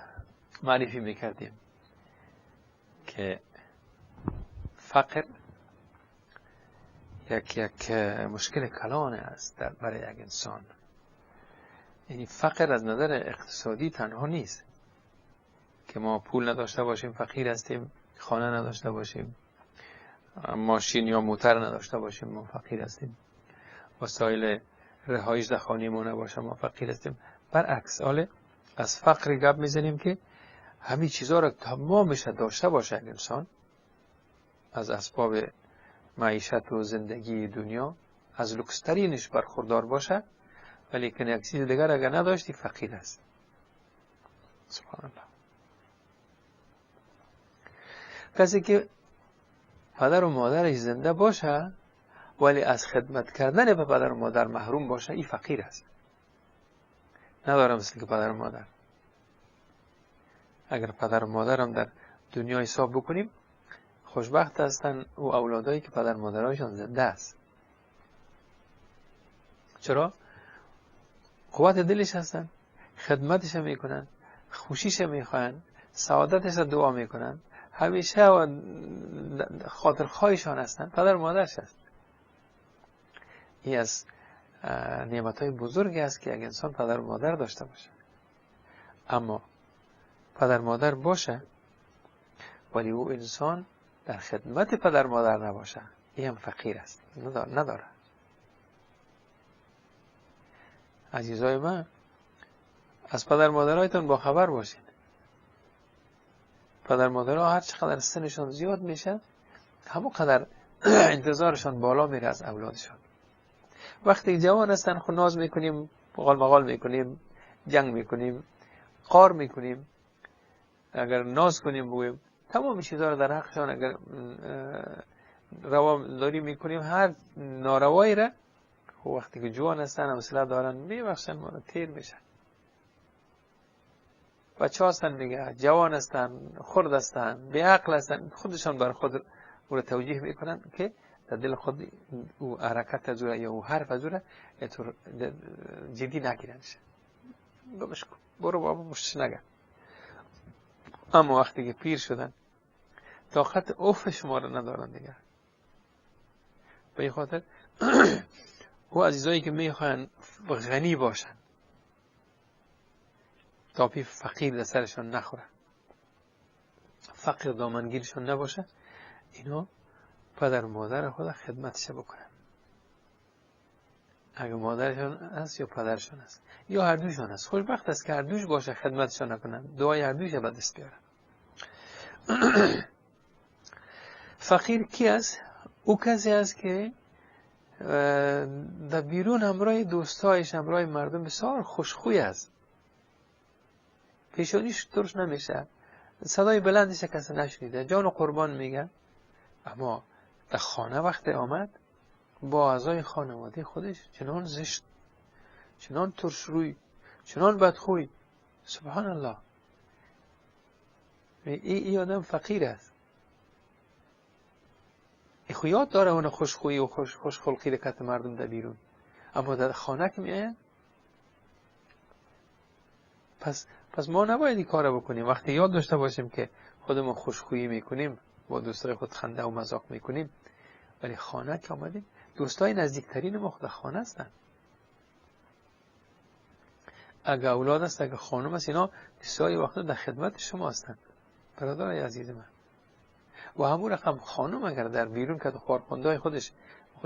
[SPEAKER 4] معرفی میکردیم که فقر یک مشکل کلان است برای یک انسان. یعنی فقر از نظر اقتصادی تنها نیست که ما پول نداشته باشیم فقیر هستیم، خانه نداشته باشیم، ماشین یا موتر نداشته باشیم ما فقیر هستیم، وسایل رهایش در خانه ما نباشه ما فقیر هستیم. برعکس، حالا از فقر گپ میزنیم که همین چیزها را تمامش داشته باشه انسان، از اسباب معیشت و زندگی دنیا از لوکسترینش برخوردار باشه، ولی که یک چیز دیگر اگر نداشتی فقیر است. سبحان الله. کسی که پدر و مادرش زنده باشه ولی از خدمت کردن به پدر و مادر محروم باشه، این فقیر است. ندارم مثل که پدر و مادر. اگر پدر و مادرم در دنیا حساب بکنیم، خوشبخت هستن او اولادایی که پدر مادرایشان زنده است. چرا؟ قوت دلش هستن، خدمتش میکنن، خوشیش میخواهن، سعادتش دعا میکنن، همیشه و خاطرخواهشان هستن، پدر مادرش هست. این از نعمت‌های بزرگی است که یک انسان پدر و مادر داشته باشه. اما پدر مادر باشه ولی او انسان در خدمت پدر مادر نباشه، این هم فقیر است، نداره. عزیزای من، از پدر مادرایتان با خبر باشین. پدر مادرها هر چقدر سنشان زیاد میشه، همون قدر انتظارشان بالا میره از اولادشان. وقتی جوان هستن خود ناز میکنیم، مقال مقال میکنیم، جنگ میکنیم، قار میکنیم، اگر ناز کنیم بگوییم تمام چیزها رو در حقشان اگر روا داری میکنیم، هر ناروایی را وقتی که جوان هستن حوصله دارن میبخشن، ما تیر میشن. بچه هستن میگه جوان هستن، خرد هستن، بیعقل هستن، خودشان بر خود او را توجیه میکنن که در دل خود او حرکت از او یا او حرف از او را جدی نگیرنش، برو بابا مشتش نگه. اما وقتی که پیر شدن طاقت اوف شما را ندارن دیگه. به این خاطر او عزیزایی که میخواین غنی باشن تا پی فقیر در سرشان نخوره، فقیر دامنگیرشون نباشه، اینا پدر و مادر خود خدمتش بکنن. اگه مادرشون هست یا پدرشون هست یا هر دوشون هست، خوشبخت است که هر دوش باشه خدمتشون نکنن، دعای هر دوش به دست بیارن. فقیر کی است؟ او کسی است که در بیرون همراه دوستایش، همراه مردم بسیار خوشخوی است، پیشانیش ترش نمیشه، صدای بلندش کسی نشنیده، جان و قربان میگه. اما در خانه وقت آمد با اعضای خانواده خودش چنان زشت، چنان ترش روی، چنان بدخوی. سبحان الله. ای آدم فقیر است. ای خو یاد داره اون خوشخویی و خوشخلقی رکت مردم در بیرون، اما در خانه که میآید پس ما نباید این کار بکنیم. وقتی یاد داشته باشیم که خودمون خوشخویی میکنیم، با دوستای خود خنده و مذاق میکنیم، ولی خانه که آمدیم دوستای نزدیکترین ما خود خانه هستن. اگه اولاد است، اگه خانم است، اینا بسیاری وقتا در خدمت شما هستن برادرای عزیز من. و همون رقم خانم اگر در بیرون که خوارخوندهای خودش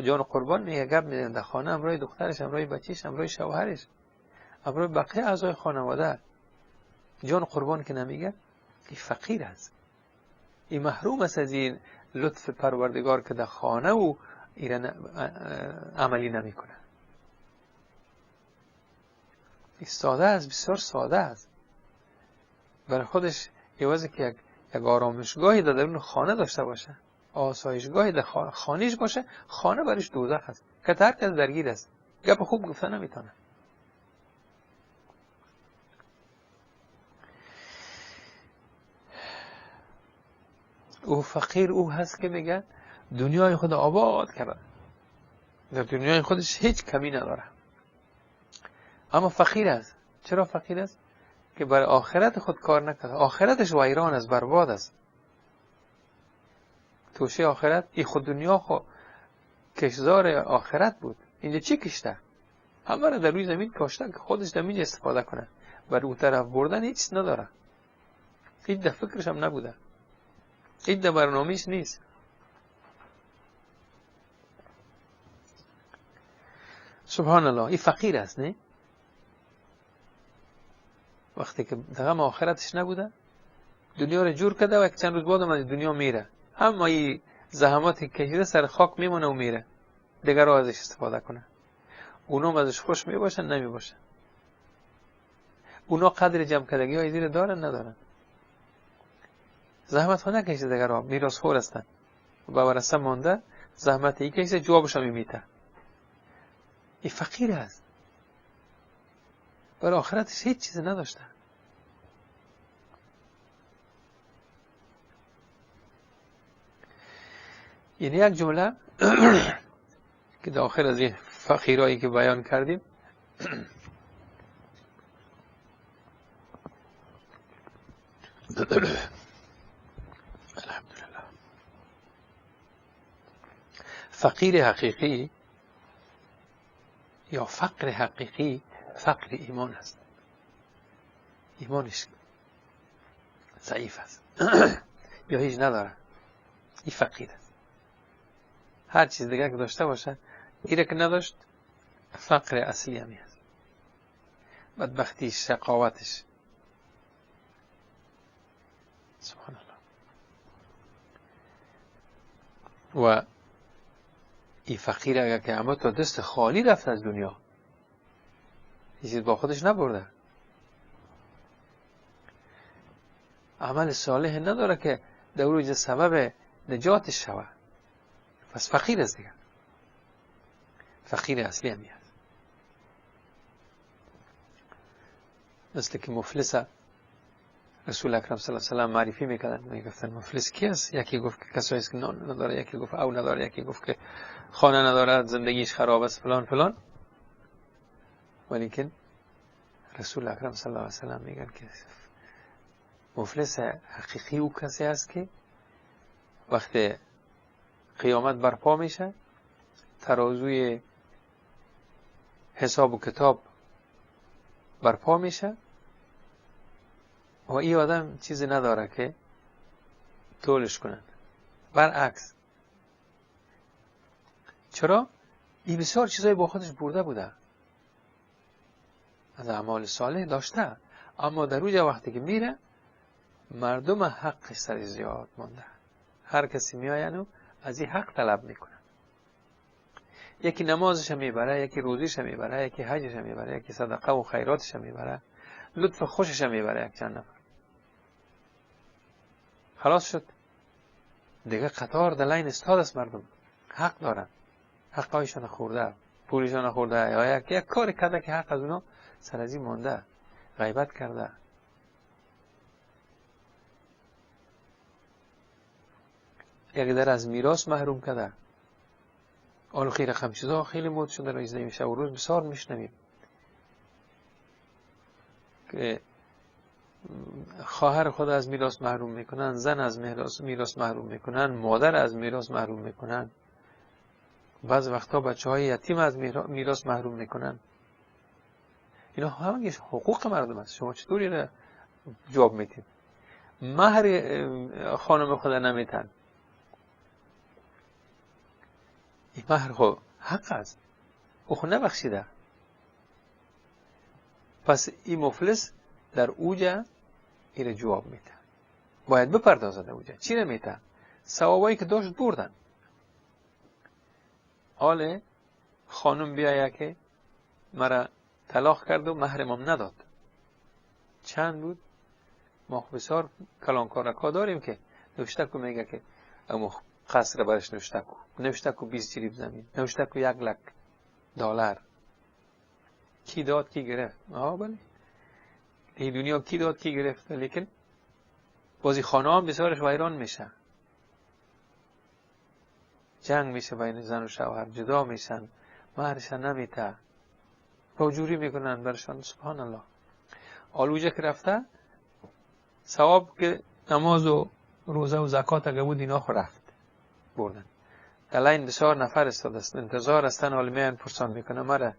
[SPEAKER 4] جان قربان میگه، گپ میزنه، در خانه همراه دخترش، همراه بچهش، همراه شوهرش، همراه بقیه اعضای خانواده جان قربان که نمیگه، این فقیر است، این محروم است از این لطف پروردگار که در خانه او ایران عملی نمیکنه. این ساده است، بسیار ساده است. برای خودش عوض که یک آرامشگاهی در درون خانه داشته باشه، آسایشگاهی در خانهش باشه، خانه برش دوزخ است که هر کس درگیر است، گپ خوب گفته نمیتونه. او فقیر او هست که میگه دنیای خود آباد کرده، در دنیای خودش هیچ کمی نداره، اما فقیر است. چرا فقیر است؟ که برای آخرت خود کار نکرده، آخرتش ویران است، برباد است. توشه آخرت ای خود دنیا خود کشزار آخرت بود، اینجا چی کشته؟ همه را در روی زمین کاشته که خودش در اینجا استفاده کنه، بر اون طرف بردن هیچ نداره، هیچ در فکرش هم نبوده، هیچ در برنامهش نیست. سبحان الله، این فقیر است نه؟ وقتی که غم آخرتش نبوده دنیا رو جور کرده و یک چند روز بعد از دنیا میره، اما این زحمات کشیده سر خاک میمونه و میره، دیگر رو ازش استفاده کنه. اونا ازش خوش میباشن نمیباشن، اونا قدر جمع کردگی های زیر دارن ندارن، زحمت ها نکشیده، دیگر ها میراث خور هستن، به ورثه مانده، زحمت ای کشیده جوابش هم میته. این فقیر است، برای آخرتش هیچ چیز نداشته. یعنی یک جمله که داخل از این فقیرایی که بیان کردیم الحمدلله، فقیر حقیقی یا فقر حقیقی فقر ایمان است. ایمانش ضعیف است یا هیچ نداره، این فقیر است. هر چیز دیگه که داشته باشه، ایره که نداشت فقر اصلی همی است، بدبختیش، شقاوتش. سبحان الله. و این فقیر اگر که اما تا دست خالی رفت از دنیا، چیز با خودش نبرده، عمل صالح نداره که در روز سبب نجاتش شود، پس فقیر است دیگه. فقیر اصلی همی است. مثل که مفلس رسول اکرم صلی الله علیه و سلم معرفی میکردن، میگفتن مفلس کی است؟ یکی گفت که کسایی است که نان نداره، یکی گفت او نداره، یکی گفت که خانه نداره، زندگیش خراب است، فلان فلان. ولیکن رسول اکرم صلی الله علیه و سلم میگن که مفلس حقیقی او کسی است که وقت قیامت برپا میشه، ترازوی حساب و کتاب برپا میشه و این آدم چیزی نداره که تولش کنن. برعکس، چرا؟ این بسیار چیزایی با خودش برده بوده، از اعمال صالح داشته، اما در روز وقتی که میره مردم حقش سر زیاد مانده، هر کسی میآین و از این حق طلب میکنن. یکی نمازش میبره، یکی روزیش میبره، یکی حجش میبره، یکی صدقه و خیراتش میبره، لطف خوشش میبره، یک چند نفر. خلاص شد دیگه، قطار در لاین استاد است، مردم حق دارن، حقایشان خورده، پولشان خورده، یا یک کار کرده که حق از اونا سر از این مانده، غیبت کرده. یک در از میراث محروم کرده. آن خیلی رقم چیزا خیلی مد شده رایج نمیشه و روز بسیار میشنویم که خواهر خود از میراث محروم میکنن، زن از میراث محروم میکنن، مادر از میراث محروم میکنن، بعض وقتا بچه های یتیم از میراث محروم میکنن. اینا همه حقوق مردم است. شما چطور اینو جواب میدید؟ مهر خانم خود نمیتن، این مهر خب حق است، او خود نبخشیده. پس این مفلس در اوجه این جواب میده، باید بپردازد. اوجه چی نمیده؟ ثوابایی که داشت بردن. حال خانم بیایه که مرا طلاق کرد و مهرم نداد، چند بود؟ ما بسیار کلانکارکا داریم که نوشته کو میگه که امو قصر برش نوشته کو، نوشته کو 20 جریب زمین، نوشته کو $100,000. کی داد کی گرفت؟ آها بله، این دنیا کی داد کی گرفت. لیکن بازی خانه هم بسیارش ویران میشه. جنگ میشه بین زن و شوهر، جدا میشن، مهرش نمیته، باجوری میکنن برشان. سبحان الله. آلوجه که رفته، ثواب که نماز و روزه و زکات اگه بود اینا خو رفت بردن. در لاین بسیار نفر استاد است، انتظار هستن، حالا میان پرسان میکنه مرا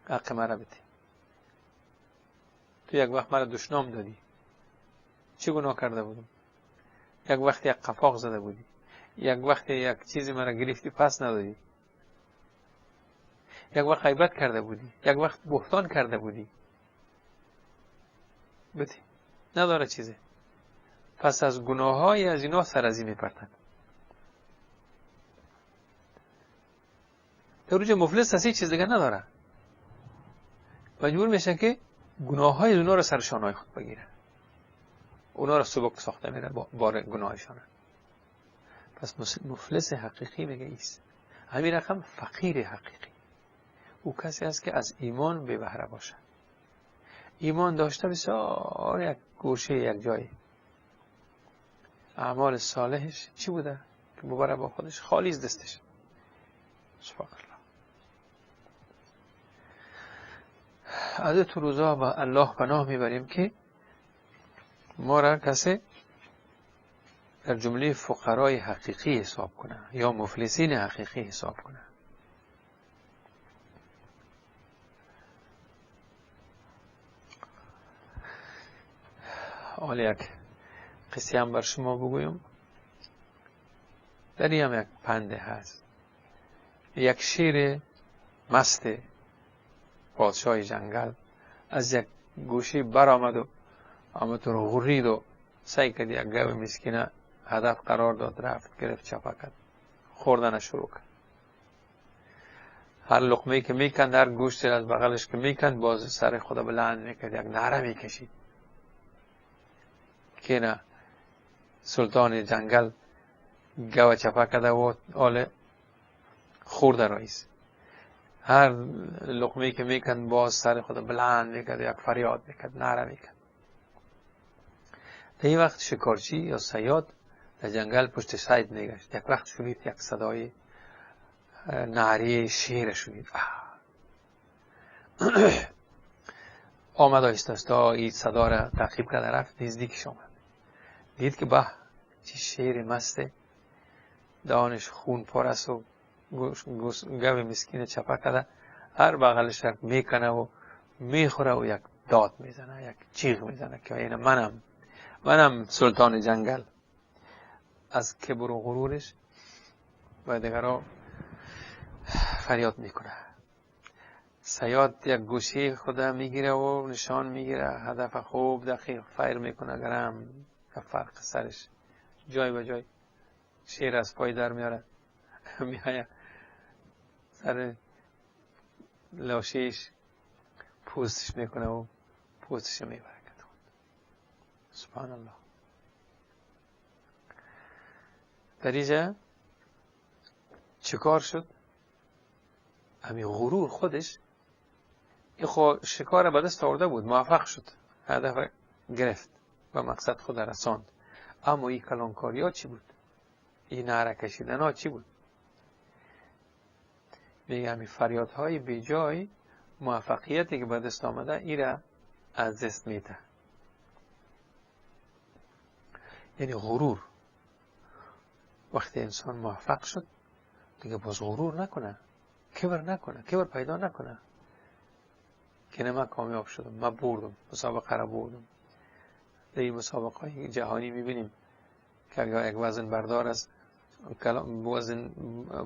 [SPEAKER 4] حق مرا بده، تو یک وقت مرا دشنام دادی، چی گناه کرده بودم؟ یک وقت یک قفاق زده بودی، یک وقت یک چیزی مرا گرفتی پس ندادی، یک وقت غیبت کرده بودی، یک وقت بهتان کرده بودی، بده نداره چیزی. پس از گناه های از اینا سرازی میپرتن. در روز مفلس هست، چیز دیگه نداره، مجبور میشن که گناه های اونا رو سر شانهای خود بگیرن، اونا رو سبک ساخته میره بار گناهشان. پس مفلس حقیقی میگه ایست. همین رقم فقیر حقیقی او کسی است که از ایمان بی بهره باشه، ایمان داشته بسیار یک گوشه یک جایی، اعمال صالحش چی بوده که مبارک با خودش خالی از دستش. سبحان الله. از تو روزا با الله پناه میبریم که ما را کسی در جمله فقرای حقیقی حساب کنه یا مفلسین حقیقی حساب کنه. حالا یک قصه هم بر شما بگویم، در این هم یک پنده هست. یک شیر مست پادشاه جنگل از یک گوشه برآمد و آمد رو غرید و سعی کرد یک گاو مسکینه هدف قرار داد، رفت گرفت چپا کرد، خوردن شروع کرد. هر لقمه که میکند، هر گوشت از بغلش که میکند، باز سر خدا بلند میکرد، یک نعره میکشید که نه سلطان جنگل گاو چپا کرده و آل خورده رئیس. هر لقمه که میکند باز سر خدا بلند میکرد، یک فریاد میکرد، نعره میکرد. در این وقت شکارچی یا صیاد در جنگل پشت صید میگشت. یک وقت شنید یک صدای نعره شیر شنید. آمد آهسته آهسته این صدا را تعقیب کرد، رفت نزدیکش آمد، دید که به چه شیر مسته، دهانش خون پر است و گاو مسکین چپه کرده، هر بغلش میکنه و میخوره و یک داد میزنه، یک چیغ میزنه که اینه منم سلطان جنگل. از کبر و غرورش و دیگرها فریاد میکنه. صیاد یک گوشه خود میگیره و نشان میگیره، هدف خوب دقیق فیر میکنه، گرم فرق سرش جای به جای شیر از پای در میاره، میایه سر لاشهش پوستش میکنه و پوستش میبره. سبحان الله. در اینجا چیکار شد؟ همین غرور خودش این خو شکار به دست آورده بود، موفق شد، هدف گرفت و مقصد خود رساند. اما این کلانکاری ها چی بود؟ این نعره کشیدن ها چی بود؟ میگه همین فریادهای بی جای موفقیتی که به دست آمده ایره از دست میده. یعنی غرور. وقتی انسان موفق شد دیگه باز غرور نکنه، کبر نکنه، کبر پیدا نکنه که نه من کامیاب شدم، من بردم، مسابقه را بردم. در این مسابقه های جهانی میبینیم که اگر یک وزن بردار است، وزن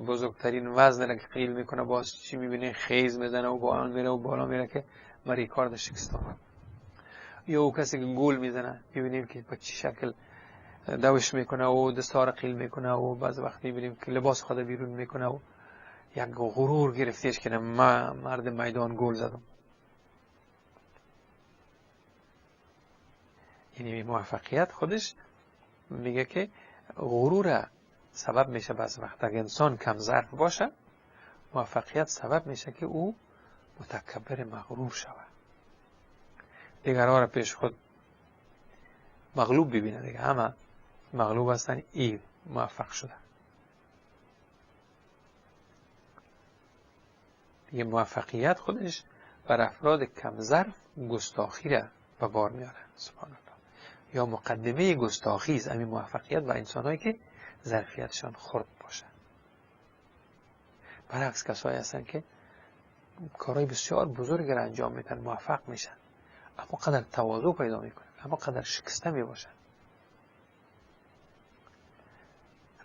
[SPEAKER 4] بزرگترین وزن را که قیل میکنه، باز چی میبینه؟ خیز میزنه و بالا میره و بالا میره که من ریکارد شکستم. یا او کسی که گل میزنه میبینیم که با چه شکل دوش میکنه و دستار قیل میکنه و بعض وقت میبینیم که لباس خود بیرون میکنه و یک غرور گرفتیش که من مرد میدان گل زدم. یعنی موفقیت خودش میگه که غرور سبب میشه. بعض وقت اگه انسان کم ظرف باشه، موفقیت سبب میشه که او متکبر مغرور شود، دیگرها را پیش خود مغلوب ببینه. دیگه همه مغلوب هستن، ای موفق شده. دیگه موفقیت خودش بر افراد کم ظرف گستاخی را به بار میاره. سبحان الله. یا مقدمه گستاخی است همین موفقیت و انسانهایی که ظرفیتشان خرد باشه. برعکس کسایی هستن که کارهای بسیار بزرگ را انجام میدن، موفق میشن، اما قدر تواضع پیدا میکنن، اما قدر شکسته میباشن.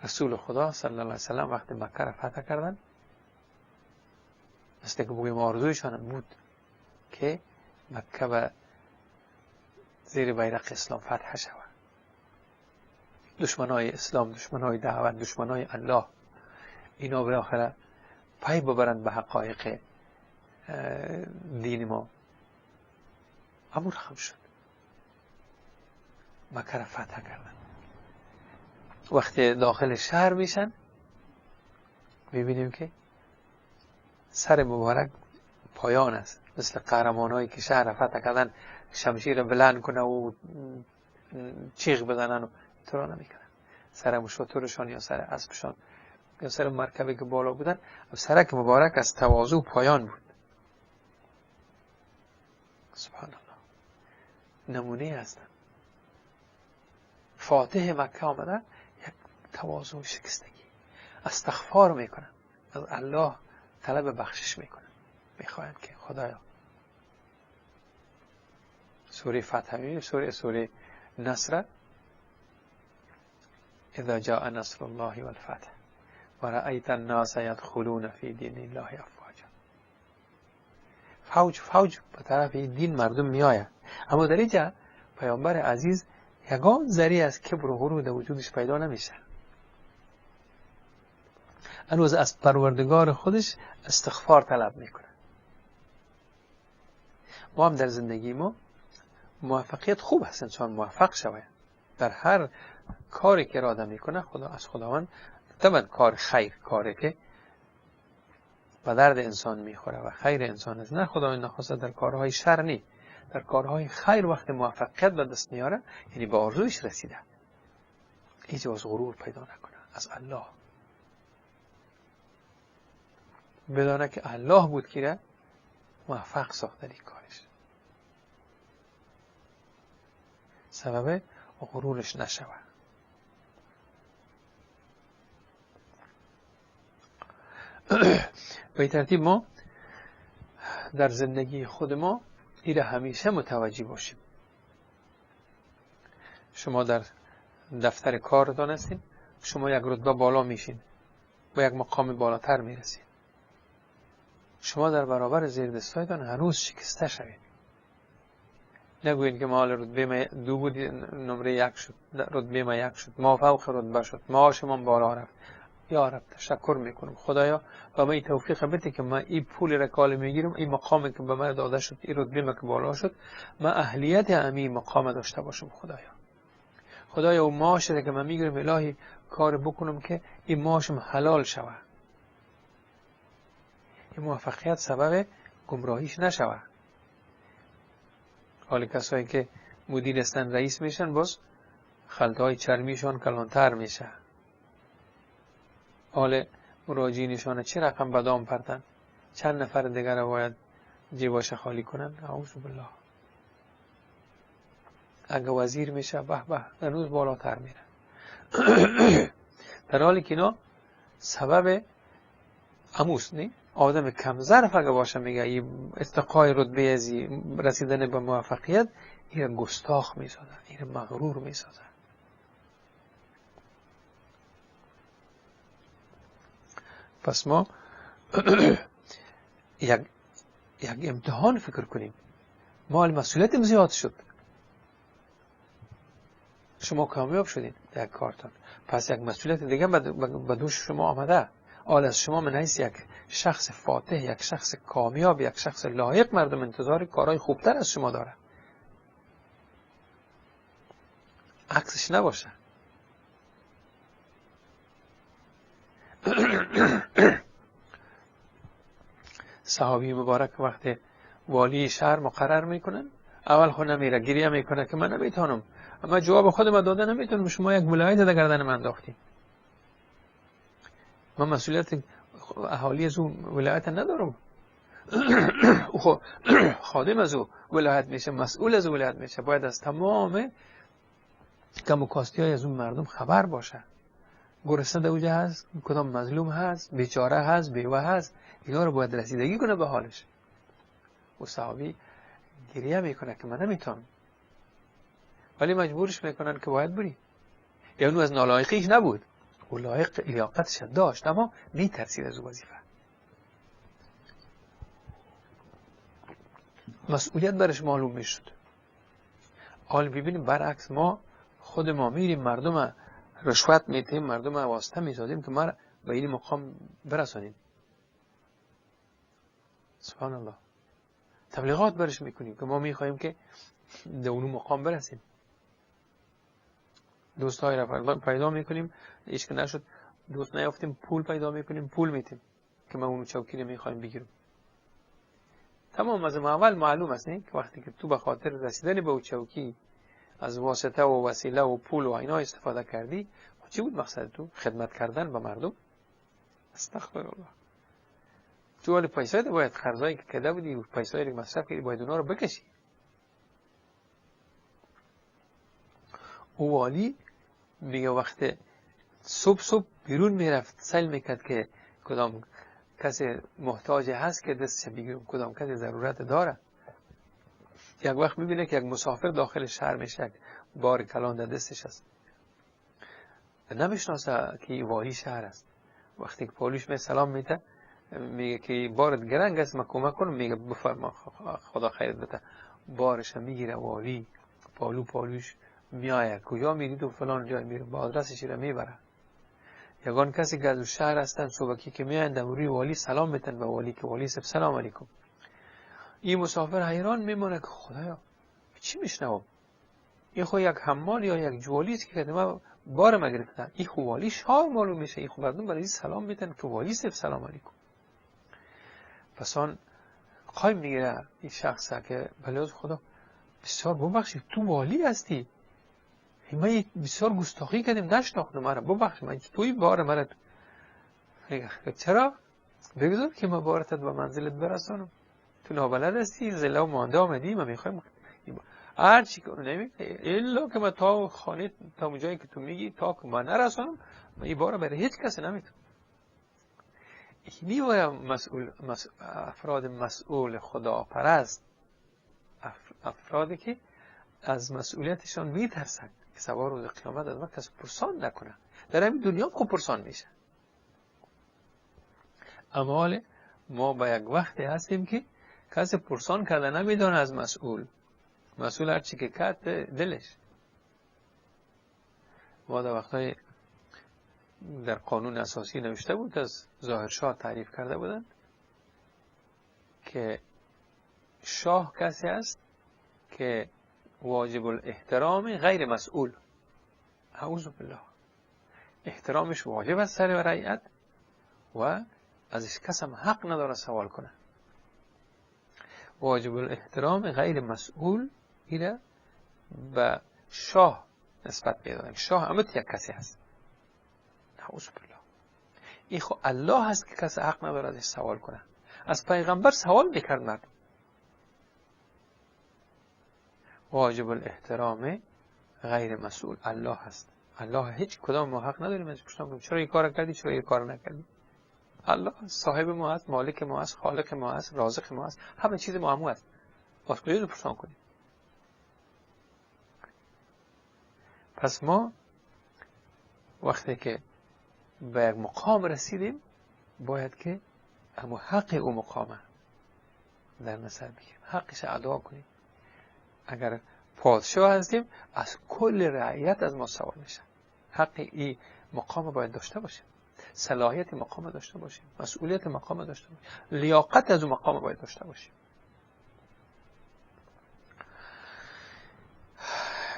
[SPEAKER 4] رسول خدا صلی الله علیه وسلم وقتی مکه را فتح کردن، مثل که بگویم آرزویشان بود که مکه به زیر بیرق اسلام فتح شود. دشمنای اسلام، دشمنای دعوت، دشمنای الله، اینا بالاخره پی ببرند به حقایق دین ما. امور خم شد، مکه را فتح کردن. وقتی داخل شهر میشن میبینیم که سر مبارک پایان است، مثل قهرمانایی که شهر را فتح کردن شمشیر بلند کنه و چیغ بزنن و تو نمیکنن. سر شترشان یا سر اسبشان یا سر مرکبی که بالا بودن، سرک مبارک از تواضع پایان بود. سبحان الله، نمونه هستن. فاتح مکه آمده یک تواضع و شکستگی، استغفار میکنن، از الله طلب بخشش میکنن، میخواین که خدایا. سوره فتح، سوره نصر، اذا جاء نصر الله والفتح ورأيت الناس يدخلون في دین الله افواجا. فوج فوج به طرف دین مردم میآید. اما در اینجا پیامبر عزیز یگان ذری از کبر و غرور در وجودش پیدا نمیشه. هنوز از پروردگار خودش استغفار طلب میکنه. ما هم در زندگی ما موفقیت خوب هست، انسان موفق شود در هر کاری که اراده میکنه، خدا از خداوند طبعا کار خیر، کاری که به درد انسان میخوره و خیر انسان است، نه خداوند نخواسته در کارهای شر نی، در کارهای خیر وقت موفقیت به دست میاره، یعنی به آرزویش رسیده، هیچ از غرور پیدا نکنه، از الله بدانه که الله بود که موفق ساخت در این کارش، سبب غرورش نشود. به این ترتیب ما در زندگی خود ما ایره همیشه متوجه باشیم. شما در دفتر کارتان هستین، شما یک رتبه بالا میشین، با یک مقام بالاتر میرسین، شما در برابر زیردستایتان هنوز شکسته شوید. نگویید که ما حال رتبه ما 2 بود، نمره 1 شد، رتبه ما 1 شد، ما فوق رتبه شد، معاشمان بالا رفت. یا رب تشکر میکنم خدایا و من این توفیق بده که من این پول را که میگیرم، این مقامی که به من داده شد، این رتبه ما که بالا شد، من اهلیت امی مقام داشته باشم. خدایا خدایا و معاش را که من میگیرم الهی کار بکنم که این معاشم حلال شود، این موفقیت سبب گمراهیش نشود. حال کسایی که مدیر هستن، رئیس میشن، باز خلطهای چرمیشان کلانتر میشه. حال مراجعینشان چه رقم بدام پرتن، چند نفر دیگر باید جیباش خالی کنن. اعوذ بالله. اگه وزیر میشه به به هنوز بالاتر میره. در حالی که اینا سبب عموس نی، آدم کم ظرف اگه باشه میگه این ارتقای رتبه از رسیدن به موفقیت این گستاخ میسازه، این مغرور میسازه. پس ما یک امتحان فکر کنیم. ما مسئولیتم زیاد شد، شما کامیاب شدین در کارتان، پس یک مسئولیت دیگه به دوش شما آمده. آل از شما من حیث یک شخص فاتح، یک شخص کامیاب، یک شخص لایق، مردم انتظار کارهای خوبتر از شما داره. عکسش نباشه. صحابی مبارک وقتی والی شهر مقرر میکنن، اول خود نمیره، گریه میکنه که من نمیتونم، اما جواب خودم داده نمیتونم، شما یک ولایت در گردن من انداختین، من مسئولیت اهالی از اون ولایت ندارم. او خادم از او ولایت میشه، مسئول از او ولایت میشه، باید از تمام کم و کاستی های از اون مردم خبر باشه. گرسنه در اوجه هست، کدام مظلوم هست، بیچاره هست، بیوه هست، اینا رو باید رسیدگی کنه به حالش. و صحابی گریه میکنه که من نمیتونم، ولی مجبورش میکنن که باید بری. یعنی از نالایقیش نبود، او لایق لیاقتش داشت، اما میترسید از او وظیفه. مسئولیت برش معلوم میشد. حال ببینیم برعکس، ما خود ما میریم مردم رشوت میتیم، مردم واسطه میسازیم که ما به این مقام برسانیم. سبحان الله. تبلیغات برش میکنیم که ما میخواهیم که به اون مقام برسیم. دوستای را پیدا میکنیم، هیچ که نشد دوست نیافتیم، پول پیدا میکنیم، پول میتیم که ما اون چوکی رو میخوایم بگیریم. تمام از اول معلوم است نه که وقتی که تو به خاطر رسیدن به اون چوکی از واسطه و وسیله و پول و اینا استفاده کردی، چی بود مقصد تو؟ خدمت کردن به مردم؟ استغفر الله. تو ولی پیسه باید قرضایی که کرده بودی و پیسه‌ای که مصرف کردی باید اونا رو بکشی. او والی میگه وقت صبح بیرون میرفت، سیل میکرد که کدام کسی محتاج هست که دستش بگیرم، کدام کسی ضرورت داره. یک وقت میبینه که یک مسافر داخل شهر میشه، بار کلان در دستش است، نمیشناسه که والی شهر است. وقتی که پولوش می سلام میده، میگه که بارت گرنگ است، من کمک کنم؟ میگه بفرما، خدا خیرت بده. بارش میگیره والی، پالوش میآید، کجا میری تو؟ فلان جای میره، با آدرسش را میبره. یگان کسی که از شهر هستن صبحکی که میآیند روی والی سلام میتن به والی که والی صاحب سلام علیکم. این مسافر حیران میمونه که خدایا چی میشنوم؟ این خو یک حمال یا یک جوالی است که ما بار ما گرفتن، این خو والی شهر معلوم میشه، این خو مردم برای سلام میتن که والی صاحب سلام علیکم. پس آن قایم میگیره این شخص که بله خدا بسیار ببخشید تو والی هستی، ما بسیار گستاخی کردیم نشناختم مرا، ببخشید من توی بار مرا. چرا؟ بگذار که ما بارتت به منزلت برسانم، تو نابلد هستی، زله و مانده آمدی، ما میخوایم هر چی که نمیگه الا که ما تا خانه تا اونجایی که تو میگی تا که ما نرسانم، ما این بارا برای هیچ کس نمیتونم. اینی باید مسئول، افراد مسئول خداپرست، افرادی که از مسئولیتشان میترسن که سوار روز قیامت از ما کس پرسان نکنه. در همین دنیا خوب پرسان میشه. اما ما با یک وقتی هستیم که کسی پرسان کرده نمیدانه از مسئول. مسئول هرچی که کرد دلش. ما در وقتهای در قانون اساسی نوشته بود، از ظاهر شاه تعریف کرده بودند که شاه کسی است که واجب الاحترام غیر مسئول. اعوذ بالله. احترامش واجب است سر رعیت و ازش کس هم حق نداره سوال کنه. واجب الاحترام غیر مسئول ایره به شاه نسبت میدادن. شاه همه یک کسی هست. نعوذ بالله. این خو الله هست که کسی حق نداره ازش سوال کنه. از پیغمبر سوال میکرد مردم. واجب الاحترام غیر مسئول الله هست. الله هیچ کدام ما حق نداریم ازش پرسان کنیم چرا این کار کردی، چرا این کار نکردی. الله صاحب ما هست، مالک ما هست، خالق ما هست، رازق ما هست، همه چیز ما همو هست. باز کجا رو پرسان کنیم؟ پس ما وقتی که به یک مقام رسیدیم باید که همو حق او مقامه در نظر بگیریم، حقش ادا کنیم. اگر پادشاه هستیم از کل رعیت از ما سوال میشه. حق این مقام باید داشته باشیم، صلاحیت مقام داشته باشیم، مسئولیت مقام داشته باشیم، لیاقت از اون مقام باید داشته باشیم.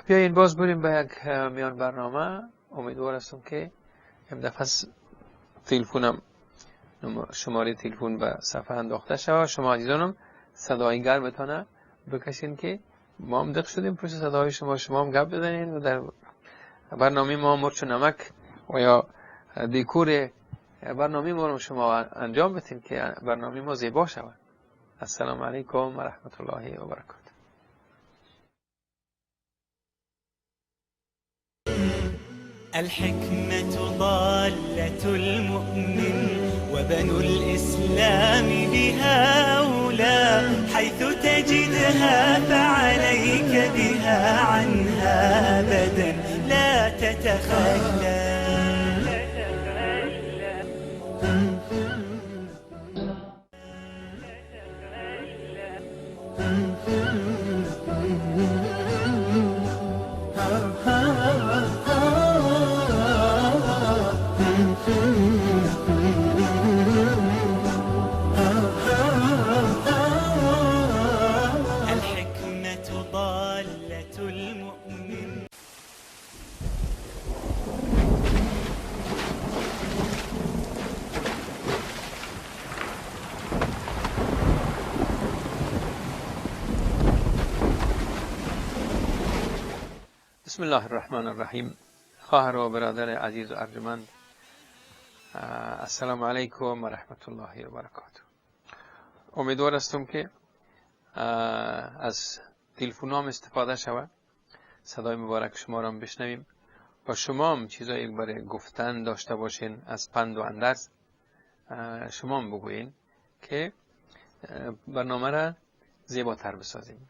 [SPEAKER 4] بیاین باز بریم به یک میان برنامه. امیدوار هستم که این دفعه تلفنم، شماره تلفن به صفحه انداخته شود، شما عزیزانم صدای گرمتانه بکشین که ما هم دق شدیم پشت صدای شما، شما هم گپ بزنین و در برنامه ما مرچ و نمک و یا دیکور برنامه ما رو شما انجام بدین که برنامه ما زیبا شود. السلام علیکم و رحمت الله و برکاته.
[SPEAKER 5] الحكمة ضالة المؤمن وبنو الإسلام بها أولى، حيث تجدها فعليك بها عنها أبدا لا تتخلى.
[SPEAKER 4] بسم الله الرحمن الرحیم. خواهر و برادر عزیز و ارجمند، السلام علیکم و رحمت الله و برکاته. امیدوار هستم که از تلفنام استفاده شود، صدای مبارک شما را بشنویم و شما هم چیزایی برای گفتن داشته باشین از پند و اندرز، شما هم بگویین که برنامه را زیباتر بسازیم.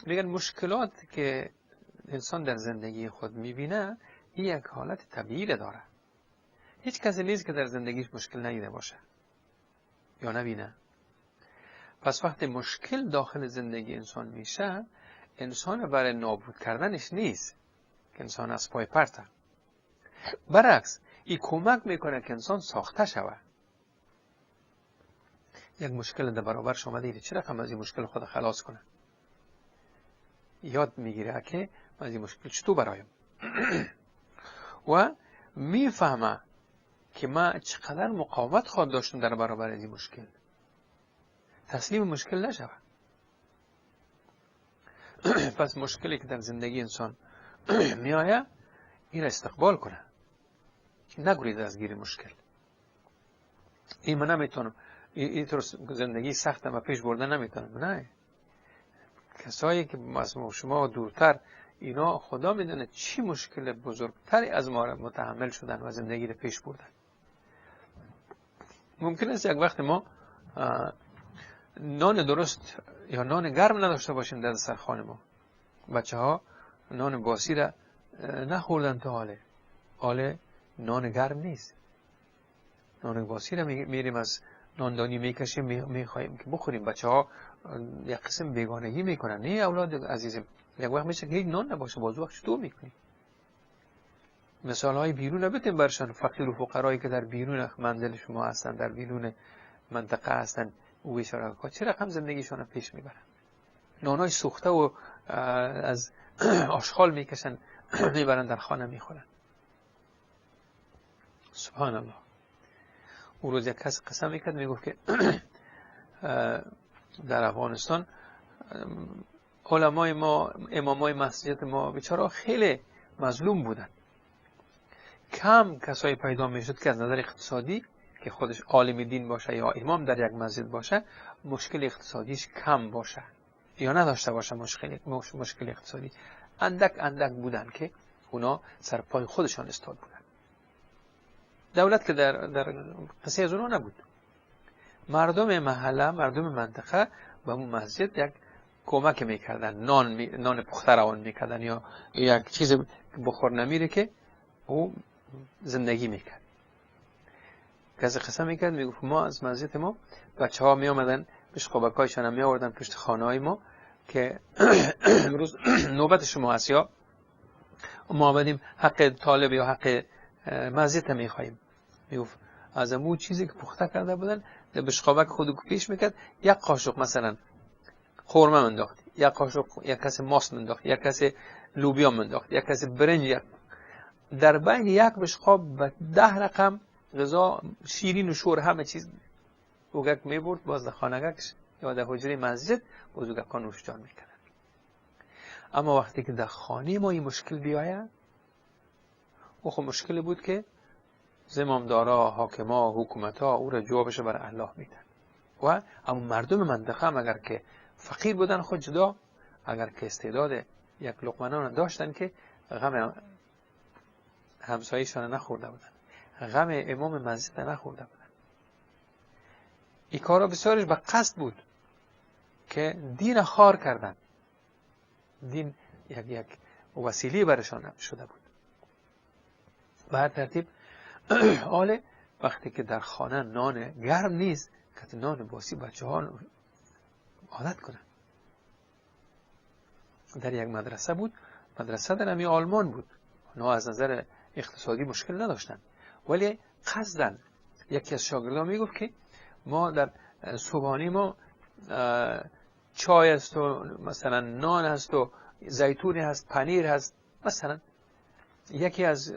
[SPEAKER 4] میگن مشکلات که انسان در زندگی خود میبینه یک حالت طبیعی داره. هیچ کسی نیست که در زندگیش مشکل ندیده باشه یا نبینه. پس وقتی مشکل داخل زندگی انسان میشه، انسان برای نابود کردنش نیست که انسان از پای پرته، برعکس این کمک میکنه که انسان ساخته شود. یک مشکل در برابرش آمده، ایره چه رقم از این مشکل خود خلاص کنه، یاد میگیره که من از این مشکل چطور برایم و میفهمه که من چقدر مقاومت خواهد داشتم در برابر از این مشکل، تسلیم مشکل نشود. پس مشکلی که در زندگی انسان میآید این را استقبال کنه، نگوید از گیر مشکل. این من نمیتونم، این طور زندگی سختم و پیش برده نمیتونم. نه، کسایی که از شما دورتر، اینا خدا میدونه چی مشکل بزرگتری از ما متحمل شدن و زندگی رو پیش بردن. ممکن است یک وقت ما نان درست یا نان گرم نداشته باشیم در سرخانه ما. بچه ها نان باسی را نخوردن تا حاله، حاله نان گرم نیست. نان باسی را میریم از ناندانی میکشیم، میخواهیم که بخوریم. بچه ها یک قسم بیگانگی میکنن. نه اولاد عزیزم، یک وقت میشه که هیچ نان نباشه، باز وقت چطور میکنی؟ مثال های بیرون بتیم برشان، فقیر و فقرایی که در بیرون منزل شما هستن، در بیرون منطقه هستن، او بیچاره ها چه رقم زندگیشون پیش میبرن. نانای سوخته و از آشغال میکشن میبرن در خانه میخورن. سبحان الله. اون روز یک کس قسم میکرد، میگفت که در افغانستان علمای ما، امامای مسجد ما بیچاره خیلی مظلوم بودن. کم کسایی پیدا میشد که از نظر اقتصادی که خودش عالم دین باشه یا امام در یک مسجد باشه، مشکل اقتصادیش کم باشه یا نداشته باشه مشکل اقتصادی. اندک اندک بودن که اونا سر پای خودشان استاد بودن. دولت که در قصه از اونا نبود. مردم محله، مردم منطقه به اون مسجد یک کمک میکردن، نان پخته روان میکردن یا یک چیز بخور نمیره که او زندگی میکرد. کسی قسم میکرد، میگفت ما از مسجد ما بچه ها میامدن بشقابکایشان هم میآوردن پشت خانه های ما که امروز نوبت شما هست، یا ما آمدیم حق طالب یا حق مسجد میخواییم. میگفت از امو چیزی که پخته کرده بودن بشقابک خودو پیش میکرد، یک قاشق مثلا خرما منداخت، یک قاشق یک کسی ماست منداخت، یک کسی لوبیا منداخت، یک کسی برنج، یک در بین یک بشقاب به 10 رقم غذا شیرین و شور همه چیز اوگک میبرد باز در خانگکش یا در حجره مسجد، باز اوگکا نوش جان میکردن. اما وقتی که در خانه ما این مشکل بیاید، او خب مشکل بود که زمامدارا، حاکما، حکومتا او را جوابش برای الله میدن. و اما مردم منطقه هم اگر که فقیر بودن خود جدا، اگر که استعداد یک لقمه نان داشتن که غم همسایه‌شان نخورده بودن، غم امام مسجد نخورده بودن. این کارا بسیارش به قصد بود که دین خار کردن، دین یک وسیله برشان شده بود. به هر ترتیب حال وقتی که در خانه نان گرم نیست که نان باسی بچه ها عادت کنن. در یک مدرسه بود، مدرسه در همی آلمان بود، اونا از نظر اقتصادی مشکل نداشتن، ولی قصدن یکی از شاگردان میگفت که ما در صبحانه ما چای است و مثلا نان هست و زیتون هست، پنیر هست. مثلا یکی از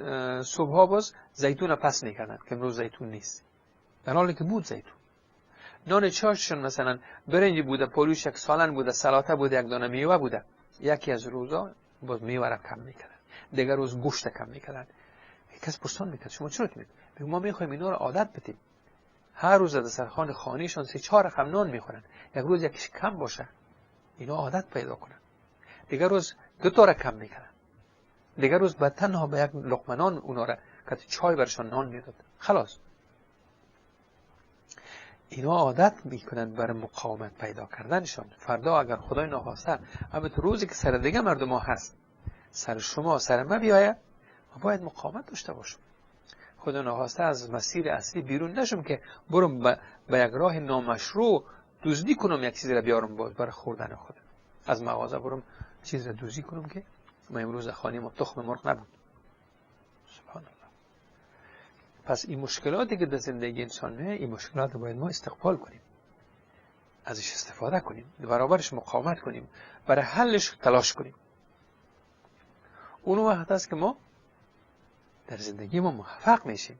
[SPEAKER 4] صبحها باز زیتون پس میکردن که امروز زیتون نیست، در حالی که بود زیتون. نان چاششون مثلا برنج بوده، پولوش یک سالن بوده، سلاطه بوده، یک دانه میوه بوده. یکی از روزا باز میوه را کم میکردن، دیگر روز گوشت کم میکردن. کس پرسان میکرد شما چرا که میکنید؟ ما میخوایم اینا رو عادت بدیم. هر روز از دسترخوان خانه‌شان 3-4 رقم نان میخورن، یک روز یکیش کم باشه اینا عادت پیدا کنن، دیگر روز 2 تا را کم میکنن، دیگر روز به تنها به یک لقمه نان اونا را که چای برشان نان میداد، خلاص اینا عادت میکنن برای مقاومت پیدا کردنشان. فردا اگر خدای ناخواسته اما تو روزی که سر دیگه مردم ها هست، سر شما سر ما بیاید، ما باید مقاومت داشته باشیم. خدا ناخواسته از مسیر اصلی بیرون نشم که برم به یک راه نامشروع دزدی کنم، یک چیزی را بیارم باز برای خوردن خودم، از مغازه برم چیز را دزدی کنم که ما امروز خانه ما تخم مرغ نبود. سبحان الله. پس این مشکلاتی که در زندگی انسان میه، این مشکلات باید ما استقبال کنیم، ازش استفاده کنیم، برابرش مقاومت کنیم، برای حلش تلاش کنیم. اون وقت است که ما در زندگی ما موفق میشیم،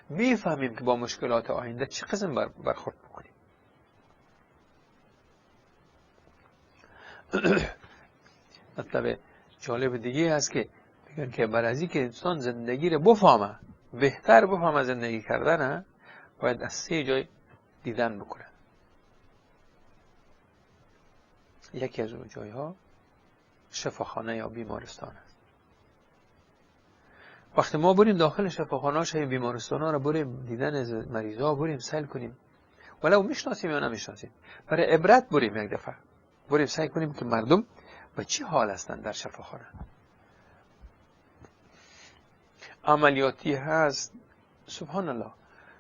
[SPEAKER 4] میفهمیم که با مشکلات آینده چه قسم برخورد بکنیم. مطلب جالب دیگه هست که میگن که برای که انسان زندگی رو بفهمه، بهتر بفهمه زندگی کردن، باید از 3 جای دیدن بکنه. یکی از اون جایها شفاخانه یا بیمارستان است. وقتی ما بریم داخل شفاخانه ها، بیمارستان ها رو بریم دیدن از مریض ها بریم سیل کنیم، ولو میشناسیم یا نمیشناسیم، برای عبرت بریم، یک دفعه بریم سعی کنیم که مردم به چی حال هستند در شفاخانه. عملیاتی هست، سبحان الله،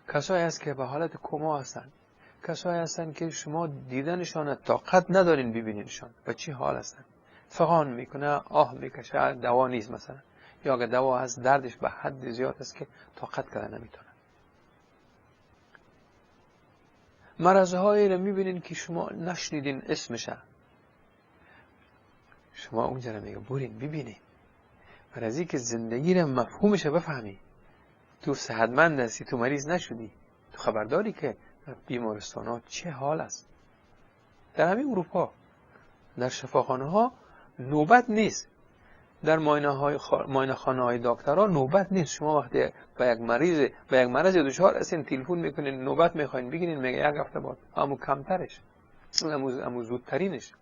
[SPEAKER 4] کسایی هست که به حالت کما هستند، کسایی هستند که شما دیدنشان طاقت ندارین ببینینشان به چی حال هستند، فغان میکنه، آه میکشه، دوا نیست مثلا، یا اگه دوا هست دردش به حد زیاد است که طاقت کردن نمیتونه. مرضهایی رو میبینین که شما نشنیدین اسمشه، شما اونجا رو میگه برین ببینین، برای که زندگی رو مفهومش رو بفهمی. تو صحتمند هستی، تو مریض نشدی، تو خبرداری که در بیمارستان ها چه حال است. در همین اروپا در شفاخانه ها نوبت نیست، در معاینه خانه های دکترها نوبت نیست. شما وقتی به یک مریض به یک مرض دچار هستین تلفن میکنین، نوبت میخواین بگیرین، میگه یک هفته بعد، اما کمترش، اما زودترینش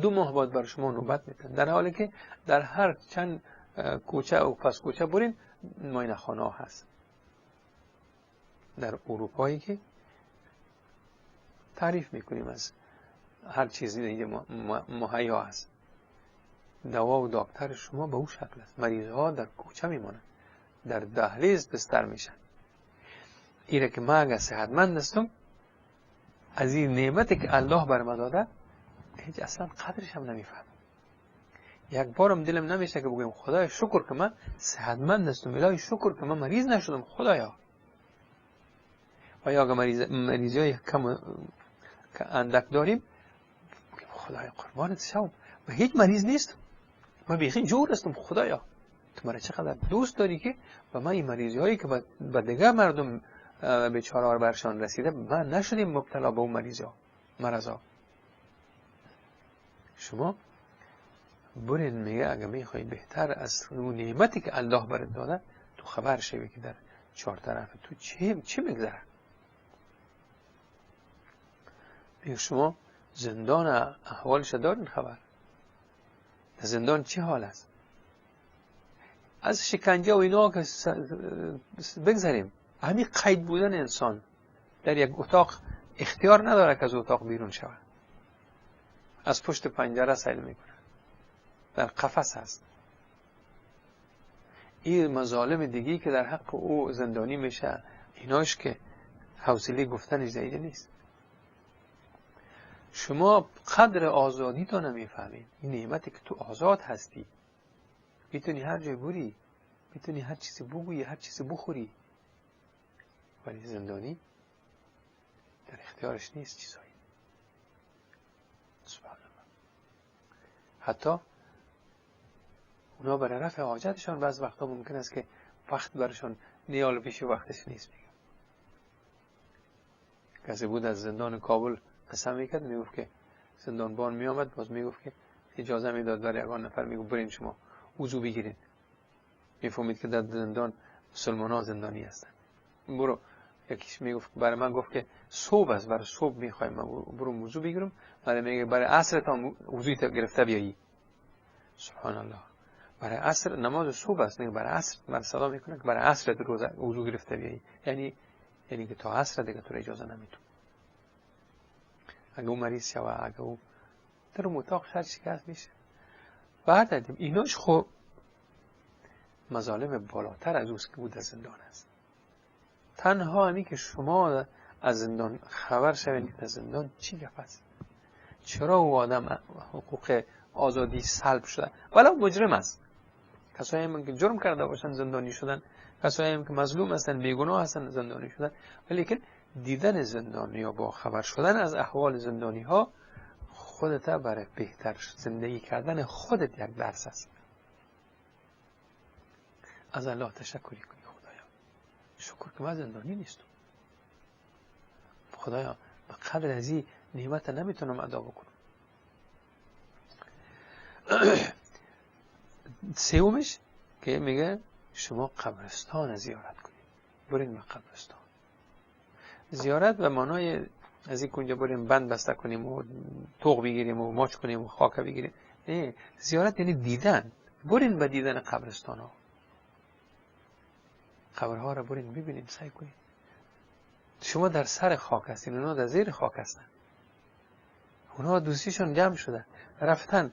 [SPEAKER 4] 2 ماه بعد برای شما نوبت میتن، در حالی که در هر چند کوچه و پس کوچه برین معاینه خانه هست. در اروپایی که تعریف میکنیم از هر چیزی دیگه مهیا هست، دوا و دکتر شما به او شکل است. مریض ها در کوچه میمانند، در دهلیز بستر میشن. اینه که من اگر صحتمند هستم، از این نعمتی که الله بر ما داده هیچ اصلا قدرش هم نمیفهمم. یک بارم دلم نمیشه که بگویم خدای شکر که من صحتمند هستم، الهی شکر که من مریض نشدم خدایا. و یا اگر مریضی های کم اندک داریم، بگیم خدای قربانت شوم، من هیچ مریض نیستم، من بیخی جور هستم، خدایا تو مرا چقدر دوست داری که و من این مریضی هایی که به دیگه مردم بیچاره برشان رسیده، من نشدیم مبتلا به اون مریضی ها، مرض ها. شما برین میگه اگه میخوای بهتر از اون نعمتی که الله برات داده تو خبر شوی که در 4 طرف تو چه میگذره. میگه شما زندان احوالش دارین خبر؟ در زندان چه حال است؟ از شکنجه و اینا که بگذاریم، همین قید بودن انسان در یک اتاق، اختیار نداره که از اتاق بیرون شود، از پشت پنجره سیل میکنه، در قفس هست. این مظالم دیگی که در حق او زندانی میشه، ایناش که حوصله گفتنش دیگه نیست. شما قدر آزادی تو نمیفهمید. این نعمتی که تو آزاد هستی، میتونی هر جای بری، میتونی هر چیزی بگویی، هر چیزی بخوری، ولی زندانی در اختیارش نیست چیزایی. سبحان الله. حتی اونا برای رفع حاجتشان بعض وقتا ممکن است که وقت برشان نیال پیش وقتش نیست. میگم کسی بود از زندان کابل قسم میکرد، میگفت که زندانبان میآمد، باز میگفت که اجازه میداد برای یگان نفر، میگفت برین شما وضو بگیرین. میفهمید که در زندان مسلمان ها زندانی هستن. برو، یکیش میگفت برای من، گفت که صبح است، برای صبح میخوایم من برو وضو بگیرم، برای میگه برای عصر تا وضوی گرفته بیایی. سبحان الله. برای عصر نماز صبح است، میگه برای عصر من صدا میکنه که برای عصر وضو گرفته بیایی، یعنی که تا عصر دیگه تو اجازه نمیتون. اگه او مریض شوه، اگه او در اتاق هر شکست میشه. بعد ایناش خب مظالم بالاتر از اوست که بود از زندان است. تنها همی که شما از زندان خبر شوید که در زندان چی گپ است، چرا او آدم حقوق آزادی سلب شده، ولی مجرم است. کسایی هم که جرم کرده باشن زندانی شدن، کسایی هم که مظلوم هستن، بیگناه هستن زندانی شدن، ولی دیدن زندانی یا با خبر شدن از احوال زندانی ها خودت برای بهتر زندگی کردن خودت یک درس است. از الله تشکری کنی، خدایا شکر که من زندانی نیستم، خدایا به قدر از این نعمت نمیتونم ادا بکنم. سومش که میگه شما قبرستان زیارت کنید، برین به قبرستان. زیارت به معنای از این کنجا بریم بند بسته کنیم و طوق بگیریم و ماچ کنیم و خاک بگیریم، نه، زیارت یعنی دیدن. برین به دیدن قبرستان ها، قبرها را برین ببینین، سعی کنین. شما در سر خاک هستین، اونا در زیر خاک هستن، اونا دوستیشون جمع شده رفتن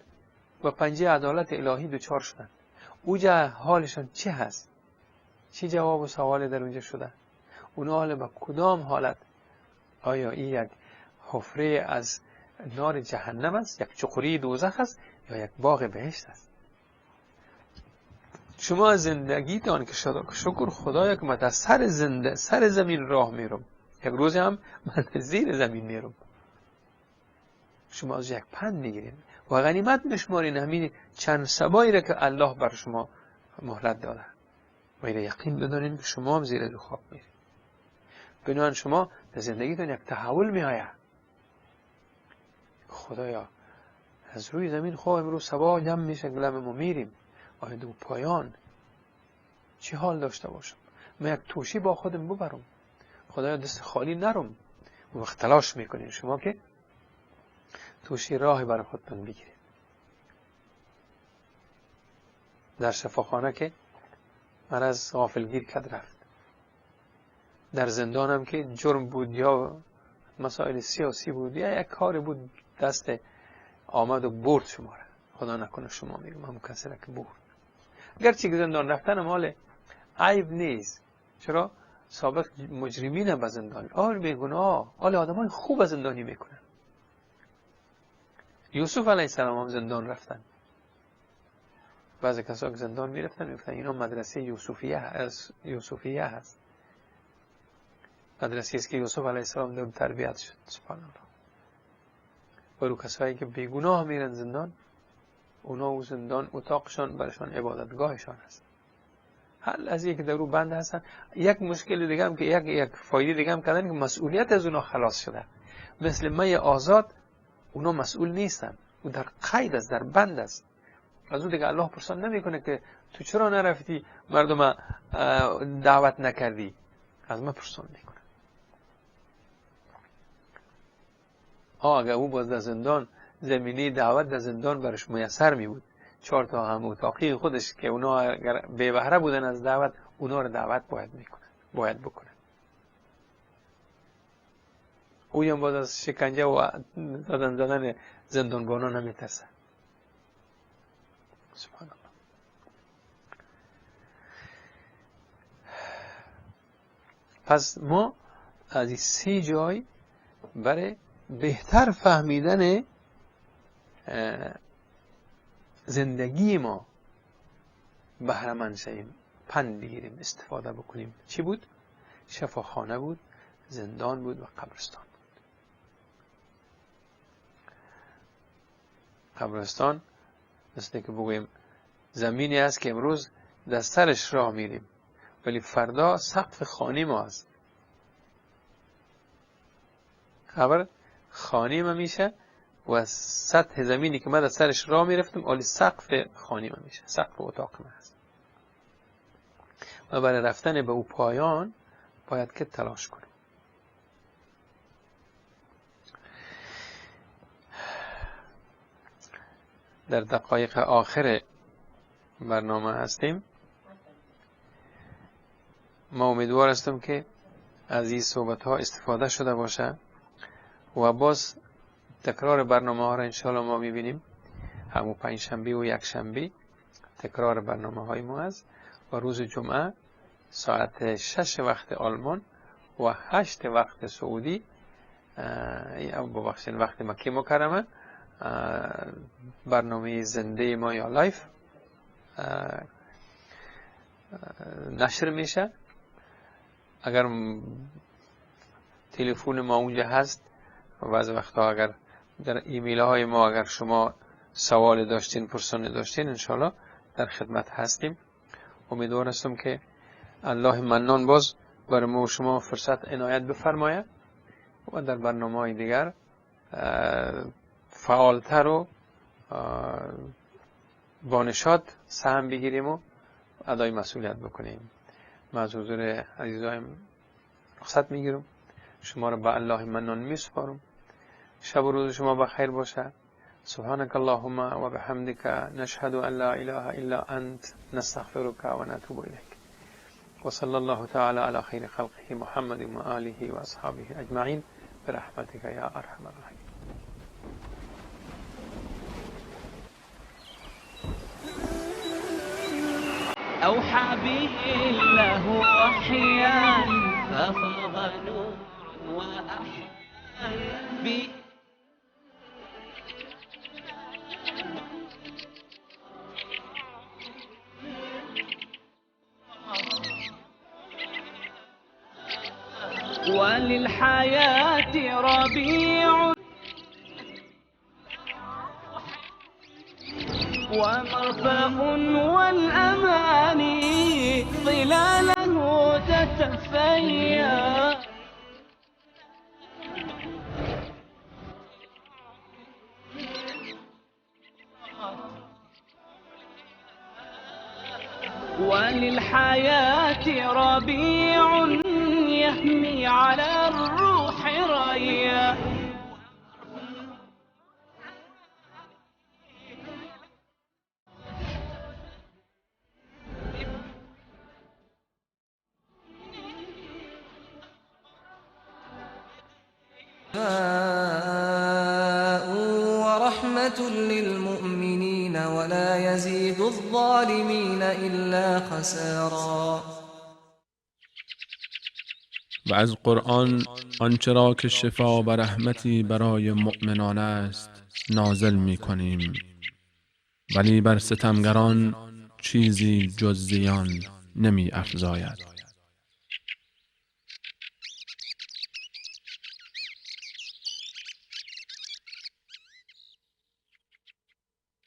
[SPEAKER 4] و پنجه عدالت الهی دچار شدن. اوجا حالشون چه هست؟ چه جواب و سوالی در اونجا شده؟ اونا حال به کدام حالت؟ آیا این یک حفره از نار جهنم است، یک چقوری دوزخ است، یا یک باغ بهشت است؟ شما زندگیتان که شکر خدایا که من در سر زمین راه میرم، یک روز هم من زیر زمین میرم. شما از یک پند میگیرین و غنیمت میشمارین همین چند سبایی را که الله بر شما مهلت داده، و این یقین بدانین که شما هم زیر دو خاک میرین. بنابراین شما در زندگیتون یک تحول میآید. خدایا از روی زمین خواه امروز صبح جمع میشه گلم ما میریم، آیا دو پایان چه حال داشته باشم؟ من یک توشی با خودم ببرم، خدایا دست خالی نرم. و وقت تلاش میکنین شما که توشی راه برای خودتون بگیرید. در شفاخانه که مرض غافلگیر کرد رفت، در زندانم که جرم بود یا مسائل سیاسی بود یا یک کار بود دست آمد و برد شما را. خدا نکنه شما میگم هم کسی را که برد. گرچه که زندان رفتن مال عیب نیست، چرا سابق مجرمین به زندان، آل بیگناه، آل آدم های خوب زندانی میکنن. یوسف علیه السلام هم زندان رفتن. بعضی کسا که زندان میرفتن میگفتن اینا مدرسه یوسفیه هست، مدرسه است که یوسف علیه السلام در تربیت شد. سبحان الله. برو کسایی که بیگناه میرن زندان، اونا و زندان اتاقشان برشان عبادتگاهشان هست. حل از یک در رو بند هستن. یک مشکل دیگه هم که یک فایده دیگه هم کردن که مسئولیت از اونا خلاص شده. مثل می آزاد اونا مسئول نیستن، او در قید است، در بند است. از اون دیگه الله پرسان نمیکنه که تو چرا نرفتی مردم دعوت نکردی، از من پرسان میکنه. اگر او باز در زندان زمینه دعوت در زندان برش میسر می بود، 4 تا هم اتاقی خودش که اونا اگر بی بهره بودن از دعوت، اونا رو دعوت باید میکنن، باید بکنن. او هم باز از شکنجه و زدن زندانبانا نمیترسه. سبحان الله. پس ما از این 3 جای برای بهتر فهمیدن زندگی ما بهره مند شویم، پند بگیریم، استفاده بکنیم. چی بود؟ شفاخانه بود، زندان بود و قبرستان بود. قبرستان مثل که بگوییم زمینی است که امروز در سرش راه میریم، ولی فردا سقف خانه ما است. قبر خانه ما میشه و سطح زمینی که ما در سرش راه میرفتیم آلی سقف خانه ما میشه، سقف اتاق ما هست. و برای رفتن به او پایان باید که تلاش کنیم. در دقایق آخر برنامه هستیم. ما امیدوار هستم که از این صحبت ها استفاده شده باشه و باز تکرار برنامه ها را انشاءالله ما میبینیم. همون 5 شنبه و 1 شنبه تکرار برنامه های ما است و روز جمعه ساعت 6 وقت آلمان و 8 وقت سعودی، ببخشید وقت مکه مکرمه، برنامه زنده ما یا live نشر میشه. اگر تلفن ما اونجا هست و بعض وقتها اگر در ایمیل های ما اگر شما سوال داشتین، پرسانی داشتین، انشاءالله در خدمت هستیم. امیدوار هستم که الله منان باز برای ما و شما فرصت عنایت بفرماید و در برنامه های دیگر فعالتر و با نشاط سهم بگیریم و ادای مسئولیت بکنیم. من از حضور عزیزایم رخصت میگیرم. شما را به الله منان میسپارم. شب و روز شما بخیر باشه. سبحانك اللهم و بحمدك نشهد ان لا اله الا انت نستغفرك و نتوب الیک. و صلی الله تعالی علی خیر خلقه محمد و آله و اصحابه اجمعین برحمتك یا ارحم الراحمین.
[SPEAKER 1] أوحى به الله وحيا ففاض نور وأحيا به. وللحياة ربيع ومرفأ والأماني ظلاله تتفيأ. وللحياة ربيع يهمي على الروح ريا.
[SPEAKER 2] ورحمة للمؤمنين ولا يزيد الظالمين إلا خسارا.
[SPEAKER 3] و از قرآن آنچه را که شفا و رحمتی برای مؤمنان است نازل می کنیم، ولی بر ستمگران چیزی جز زیان نمی افزاید.